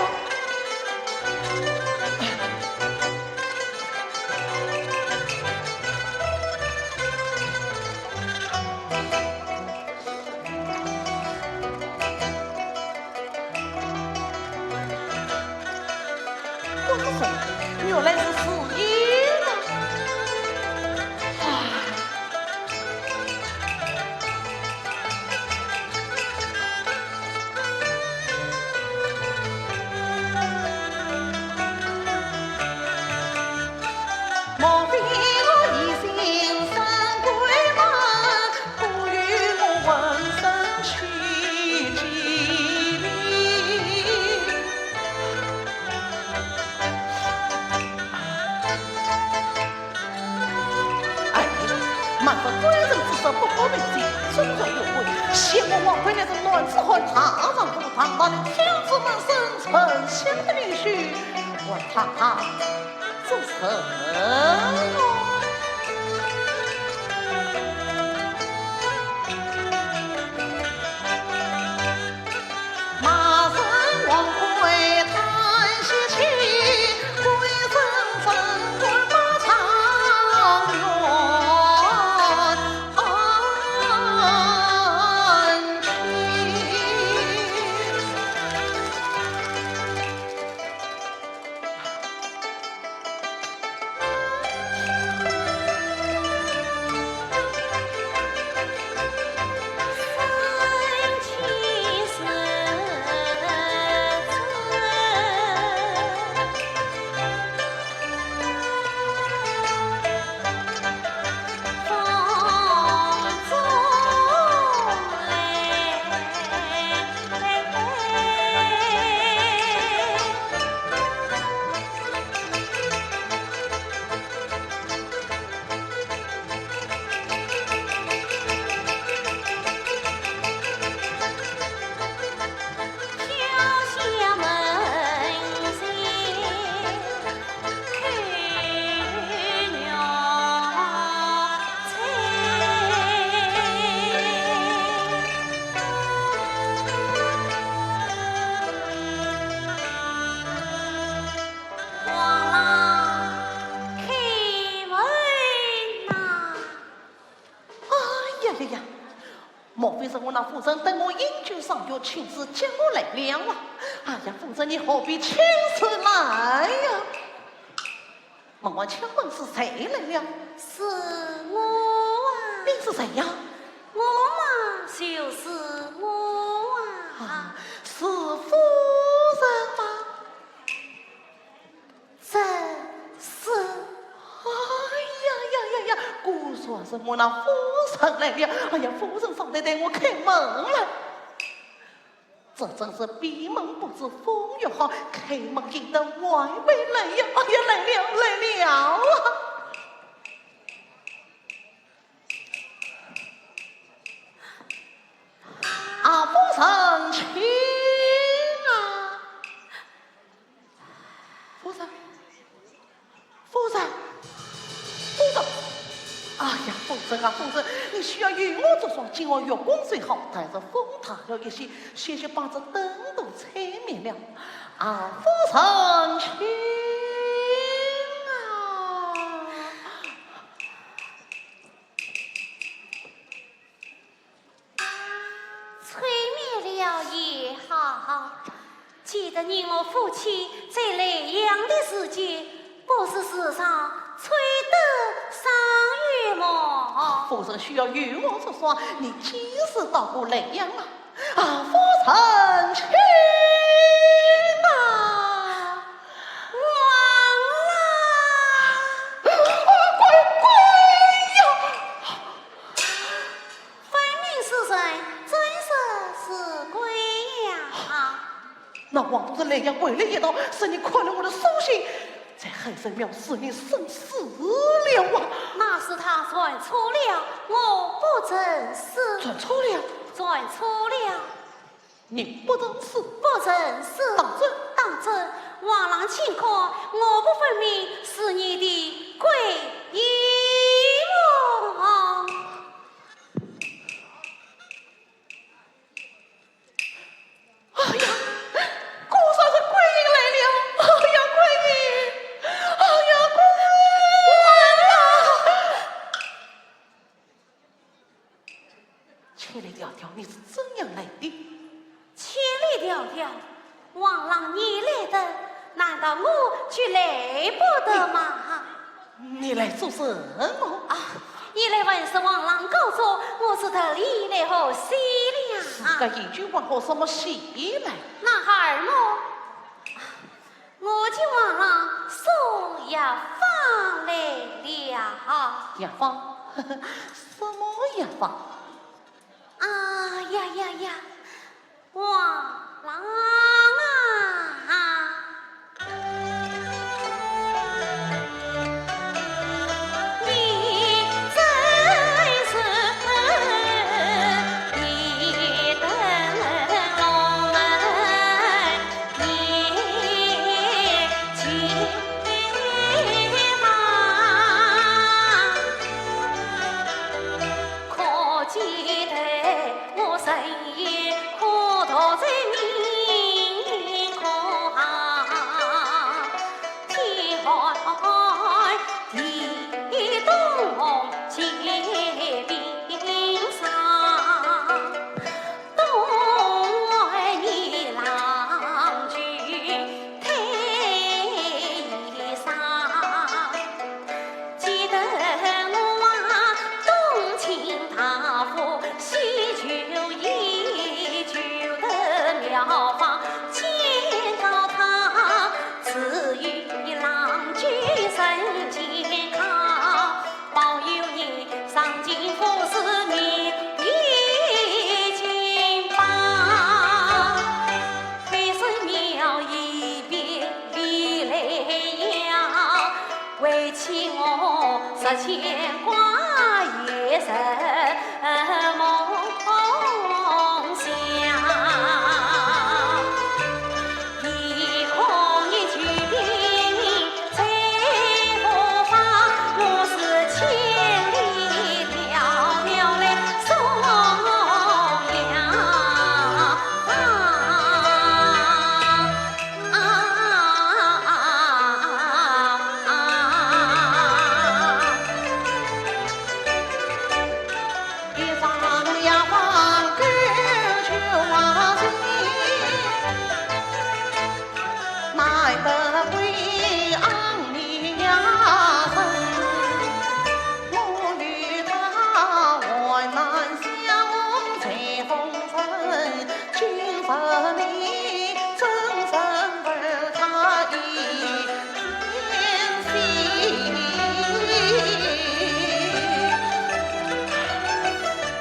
我是谁？原来是四爷呢。唉。 哎，莫非官人之说不过凭谁，尊重有规，嫌我枉费了这男子汉大丈夫，堂堂的天子门生，丞相的女婿，我堂堂做什么？ 哎呀呀呀！莫非是我那夫人等我饮酒赏月，亲自接我来了啊？哎呀，夫人，你何必亲自来呀？ 门外请问是谁来了？是我啊。你是谁呀？我嘛，就是我啊。啊，是夫人吗？正是。哎呀呀呀呀，果然是我那夫人来了。哎呀，夫人方才待我开门了。 这真是闭门不知风月好，开门见得外面来呀！哎呀，来了，来了啊！啊，夫人请啊！ 夫人，夫人，夫人！哎呀，夫人啊，夫人，你休要与我作双，今晚月光虽好，但是风大了一些，险些把这灯都吹灭了。啊，夫人，请啊！ 吹灭了也好，记得你我夫妻在莱阳的时节，不是时常吹灯赏月么？夫人休要与我作双，你几时到过莱阳啊？啊，夫人，请啊！王郎！啊，鬼，鬼呀！ 分明是人，怎说是鬼呀？那王夫人那样回来一趟，是你看了我的书信，在海神庙是你生死了啊！那是他传错了，我不认识。传错了？传错了。你不认识？不认识。当真？当真。王郎请看，我不分明是你的桂英么？ 哎呀，果然是桂英来了！哎呀，桂英！哎呀，桂英！千里迢迢，你是怎样来的？千里迢迢，王郎你来得，难道我就来不得吗？ 你来做什么？啊，你来问是王郎告状，我是特地来贺喜了。自家已经问好什么喜呢？男孩儿么？啊，我就王郎送药方来了。药方？什么药方？啊呀呀呀！ 王郎啊，你真是一灯笼儿，一枝花。 可记得我曾有苦读在明科堂，天寒地冻结冰霜。 冬为你郎君添衣裳，记得我啊，东清大夫西求医，求得妙方，见到他，赐予郎君身健康。 保佑你上京赴试，你的金榜。海神庙一边你来摇，为妻我实牵挂，夜深梦想。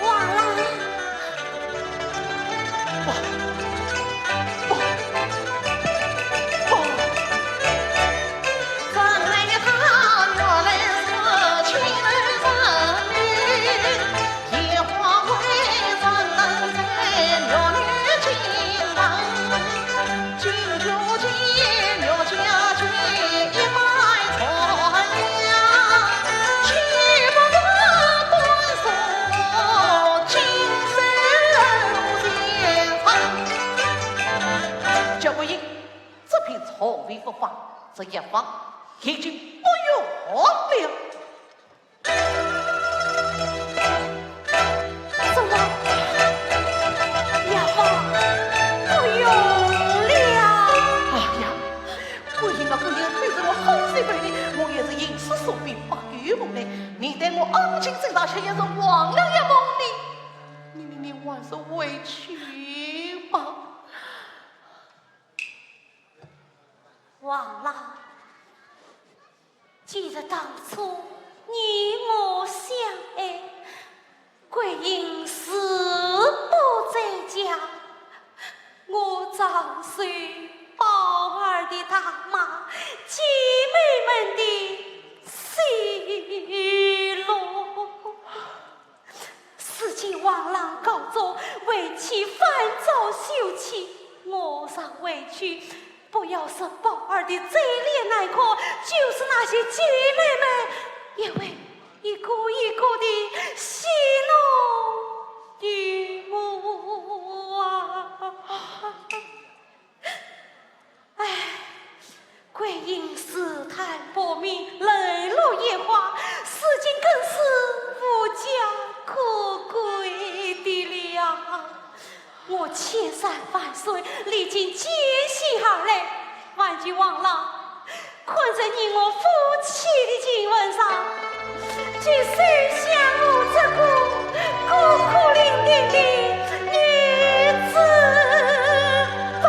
王郎，这桂英，这片草味不芳，这药方已经不用了。 什么？药方不用了？哎呀，桂英啊，桂英，非是我好心对你，我也是吟诗作对，百有无奈。你待我恩情再大，却也是忘了一梦呢。你，你，你还是回去吧。 王郎，既然当初你我相爱，桂英是不在家，我早就把儿的大骂，姐妹们的奚落。如今王郎告终，为妻反遭休妻，我若回去，不要说宝儿的嘴脸难看，就是那些姐妹们也会一个一个的戏弄于我啊！唉，桂英自叹薄命，泪落眼花，如今更是无家可归的了。我千山万水，历经艰辛而来，还求王郎，看在你我夫妻的情分上，就收下我这个孤苦伶仃的女子吧。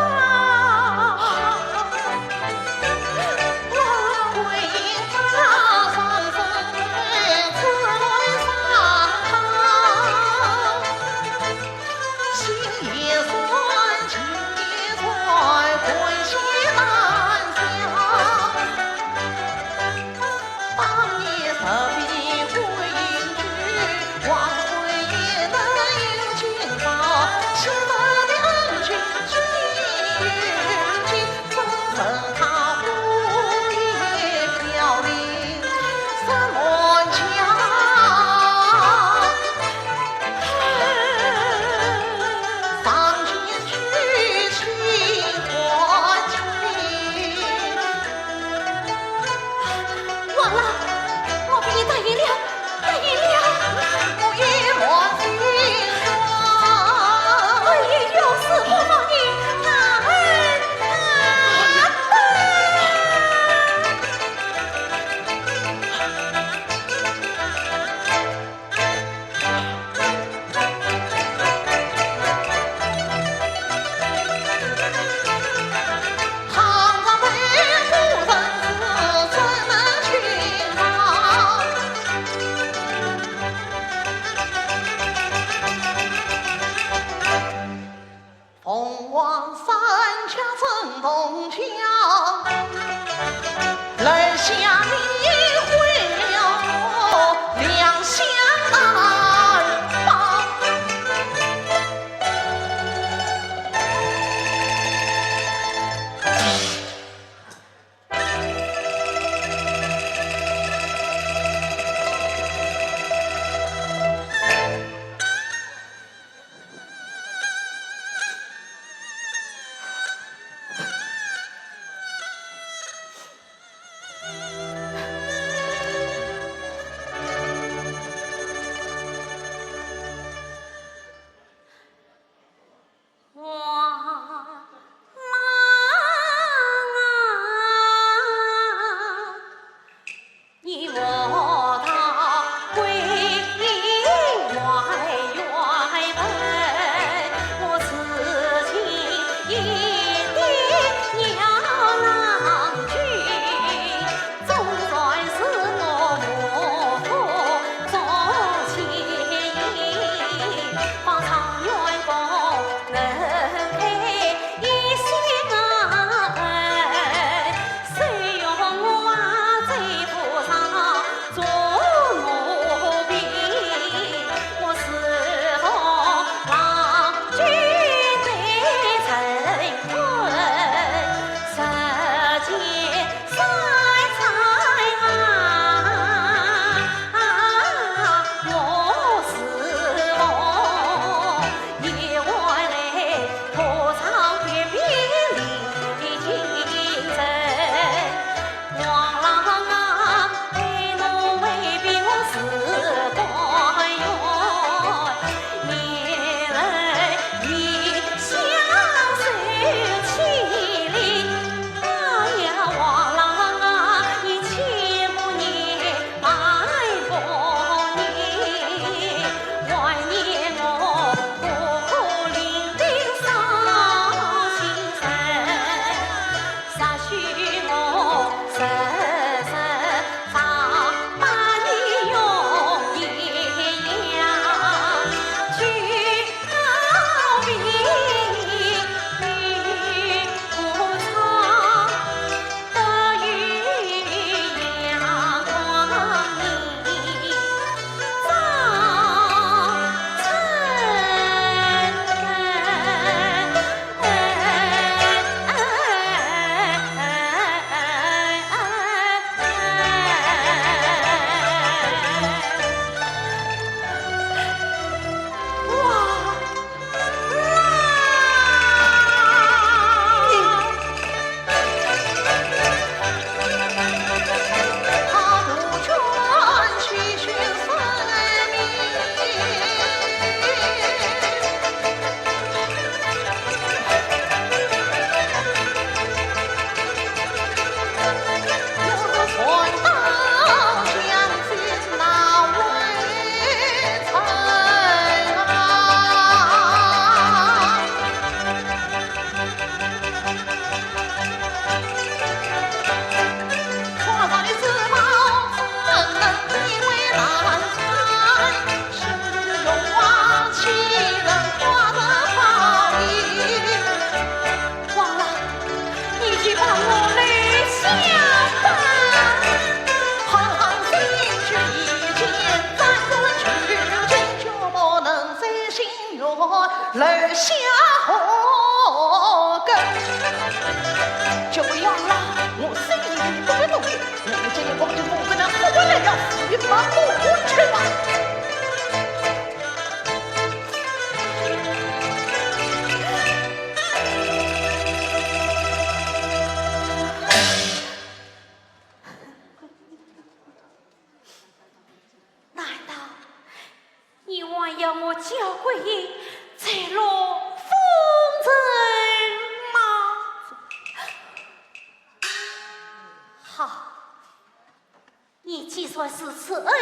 你既然如此恩断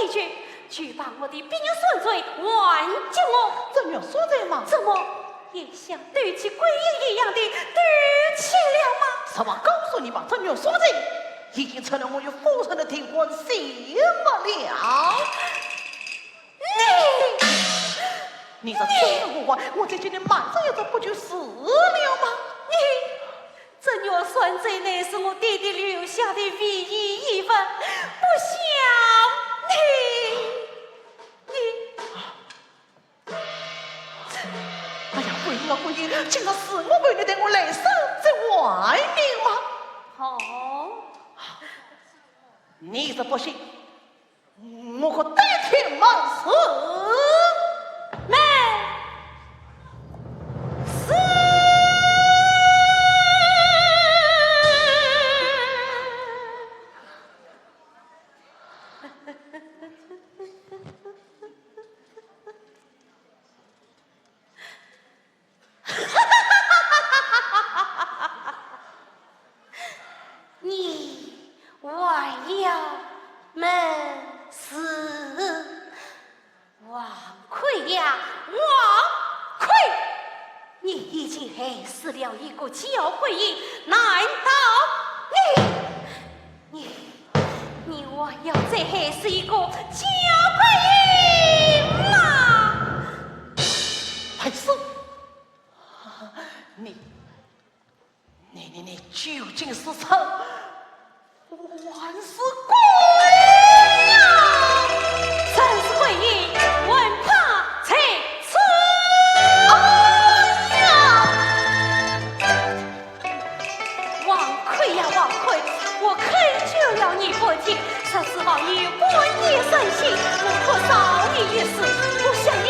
义绝，就把我的闭月双罪还给我。这玉双钗嘛，怎么也像斗起鬼影一样的斗起了吗？实话告诉你吧，这玉双钗已经成了我与夫人的定婚，休不了。你，你这贱货啊，我再叫你瞒着也就不就是了吗？你，这玉双钗乃是我爹爹留下的唯一遗物，不想你，你……哎呀，桂英啊，桂英，今朝是我为你对我来生再还命吗？哦，你是不信，我可对天盟誓。盟誓。你还要盟誓？王魁呀，王魁！你已经害死了一个敫桂英，难道你，你，你还要再害死一个敫桂英吗？害死？你，你，你，你究竟是谁？还是桂英呀？真是桂英，还怕在此。哎呀！王魁呀，王魁，我恳求了你不听，若是王爷半点忍心，我可饶你一死，不想你